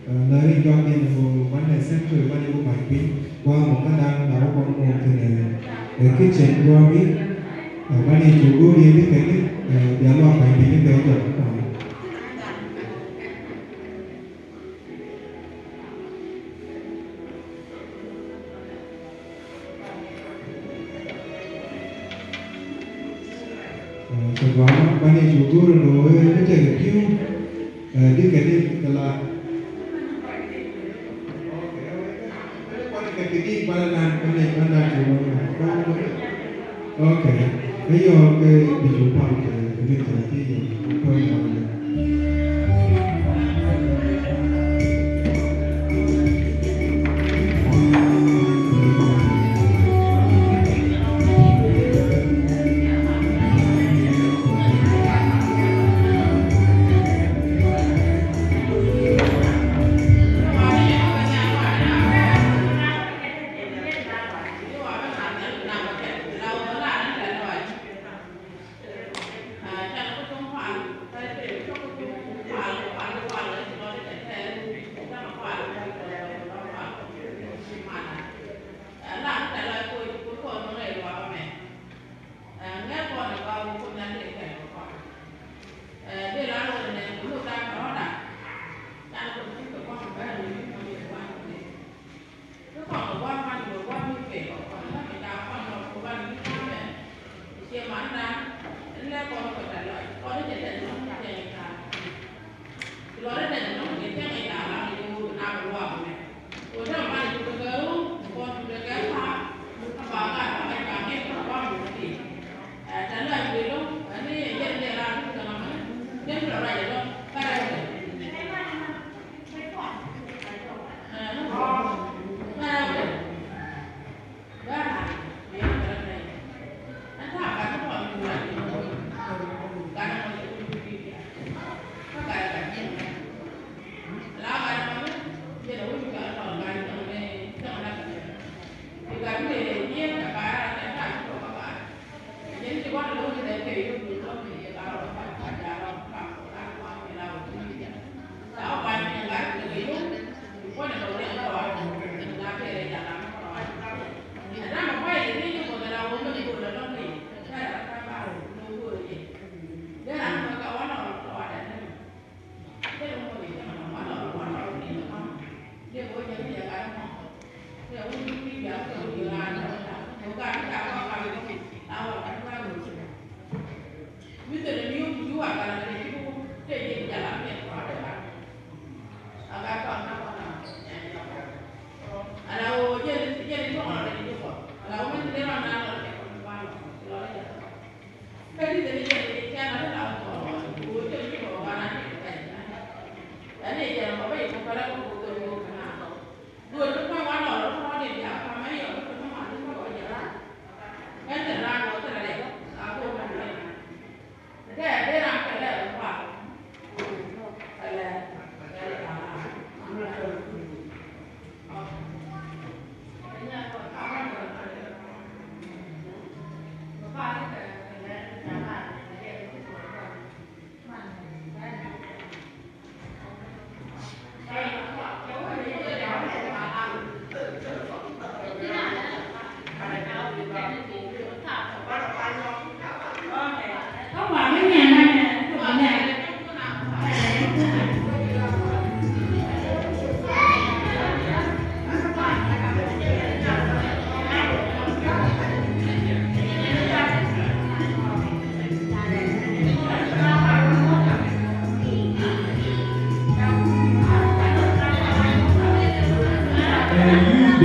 ɛ, lääri jɔak in ɛ ɣöö manɛ century manɛ wä pa̱ny piny gua̱a̱ mɔ kä da̱ŋ da̱ŋ wä kɔn mɔ kɛnɛ, ɛ, kitchen gua̱a̱ mi, ɛ, manɛ cu go̱o̱r yɛn ni kɛn ni, ɛ, bia luaak pa̱ny piny ni kɛ jɔak. Ɛ, cɛ gɔaa banɛ cu go̱o̱r ɛn ɣöö ɛ mi tekɛ pi̱w, ɛ, dikɛ ni kɛ la. Ok. Ɛ yɔɔk kɛ bi cu pam kɛ bi kɛ ti yɛ kɔn yɔɔk.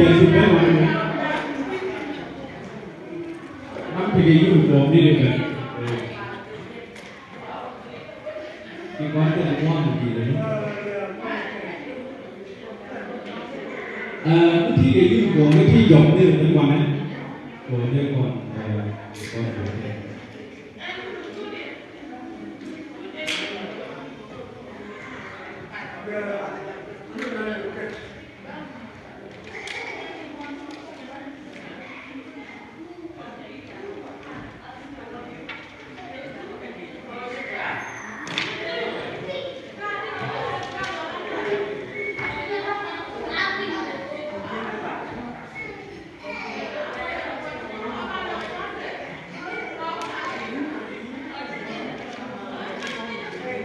Ti ben wan mɛ. Ram ti kɛ uniform ni di ben. Ti kɔn ti wan ti di. Ɛ, mi ti kɛ uniform ni ti jɔk ni di ben wan mɛ. Kɔ ni kɔn, ɛ, kɔn ti.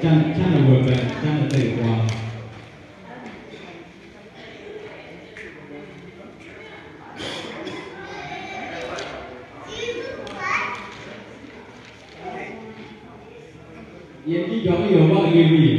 Canɛ, canɛ wä bɛ, canɛ tɛy kua. Yɛn ji̱ jɔk i̱ yɛ wak yɛ wi̱i̱.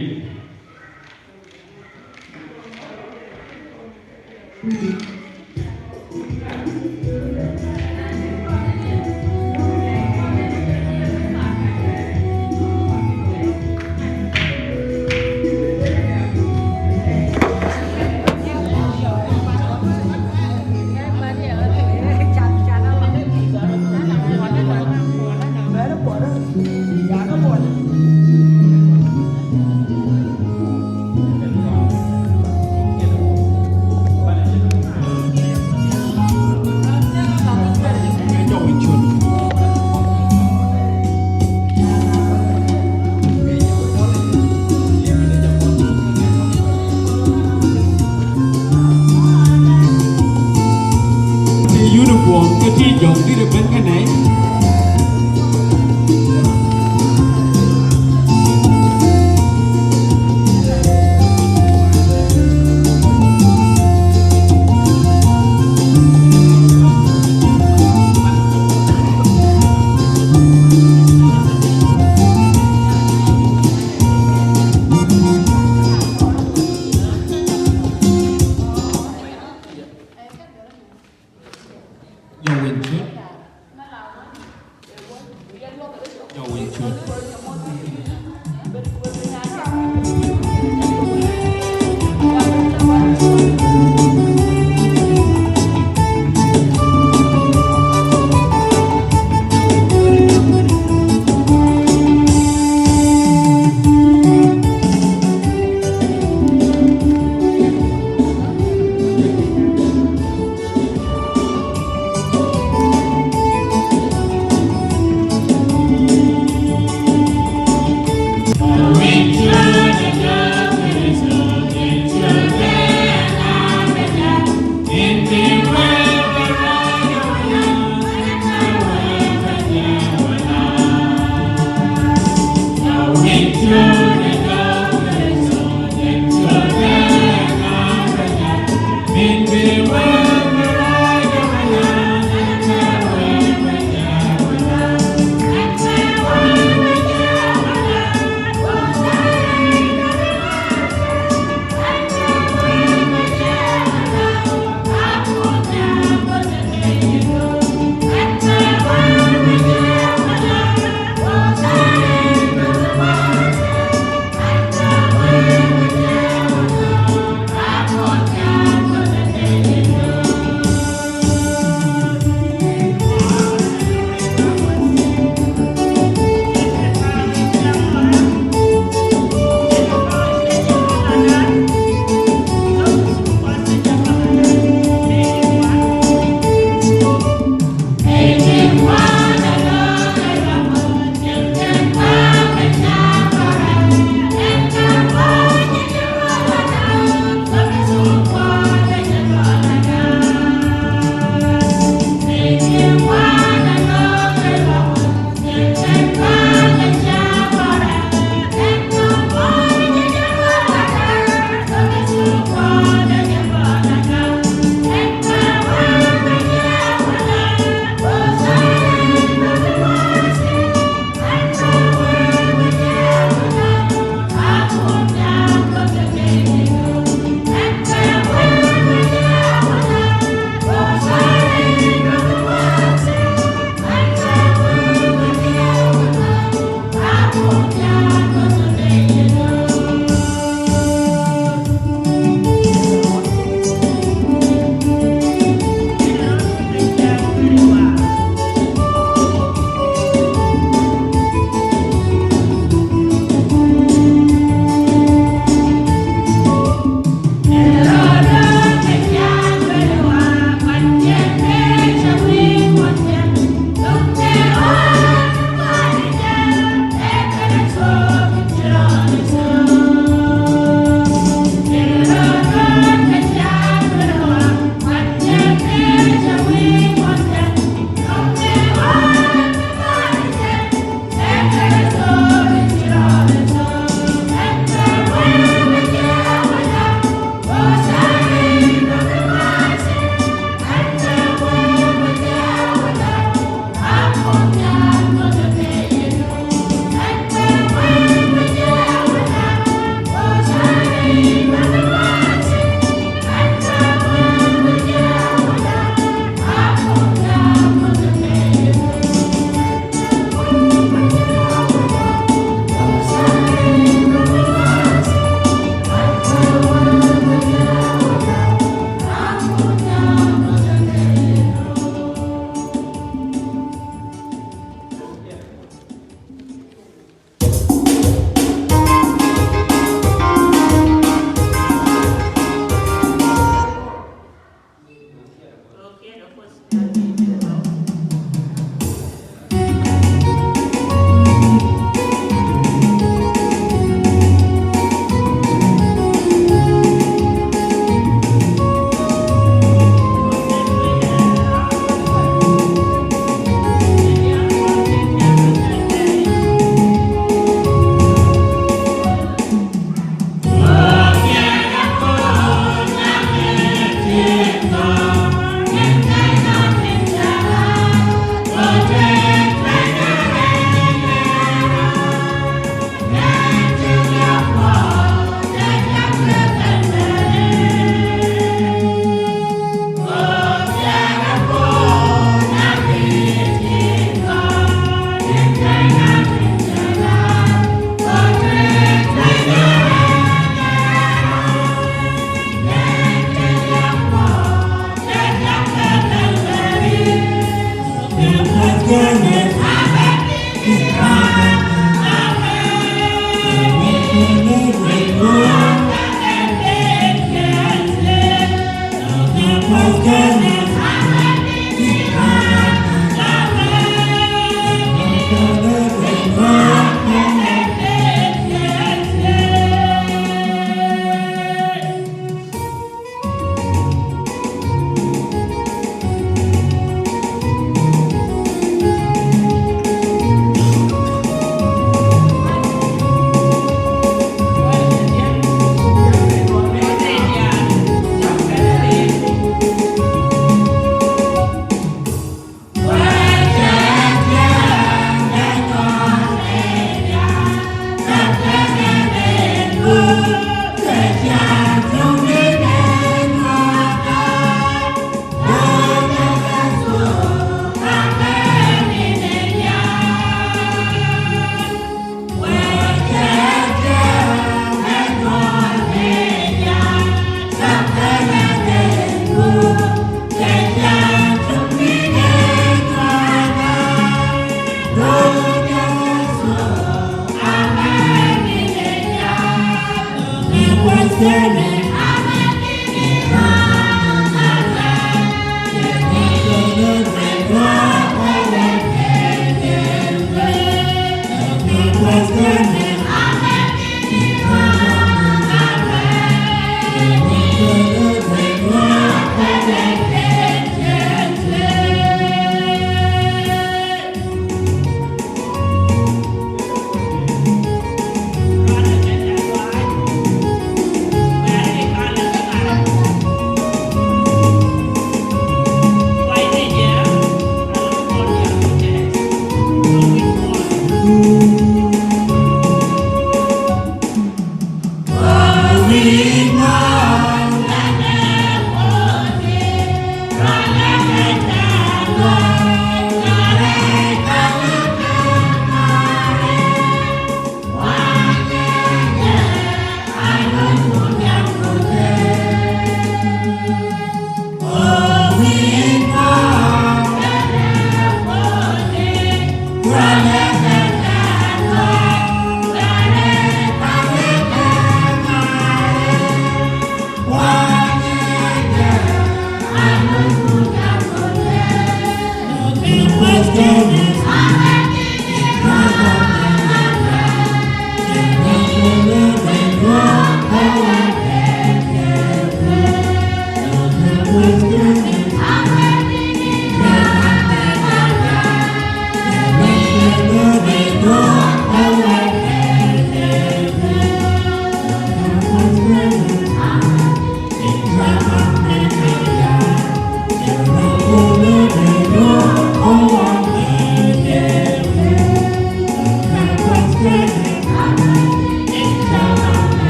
Ti uniform kä ti jɔk dit ɛ ben kä nɛy. Jɔwin cuɔt. Jɔwin cuɔt.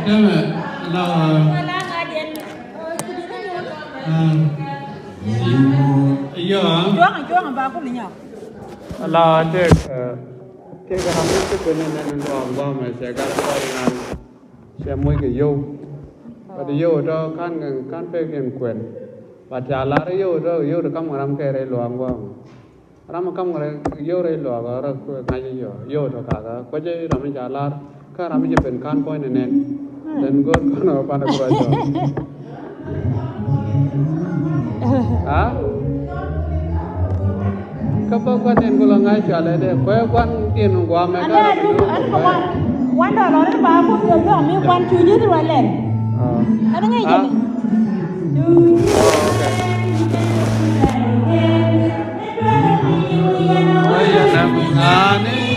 Deme la, ah, iyo, ah. Juɔ̱ŋ, juɔ̱ŋ ba kul nyɔk. La tëk, eh, tëk ram mi ci kuen nɛn luaak guam ɛ cɛ gal kɔc ŋa̱l. Cɛ moc kɛ yio̱w. But yio̱w tɔ kan kɛ kan pek in kuɛn. But ca lar yio̱w tɔ yio̱w tɔ kam kɛ ram kɛ rɛy luaak guam. Ram kam kɛ rɛy yio̱w rɛy luaak rɔ ŋa̱c yio̱w. Yio̱w tɔ kakä kuec ram mi ca lar. Kä ram mi ci ben kan puɔ̱ny ni nɛn. Then go̱r kɔn ɔ pan kuec ɔ. Ha? Kä bä gua̱n in ku lɔ ŋa̱c cualɛ dee kuɛ gua̱n in gua̱a̱mɛ. Kä ram mi wan dɔlɔr in ba ku jɛ bɛ mi gua̱n cu ji̱ ti rualɛn. Ɛn ŋäc jɛ ni. Ani.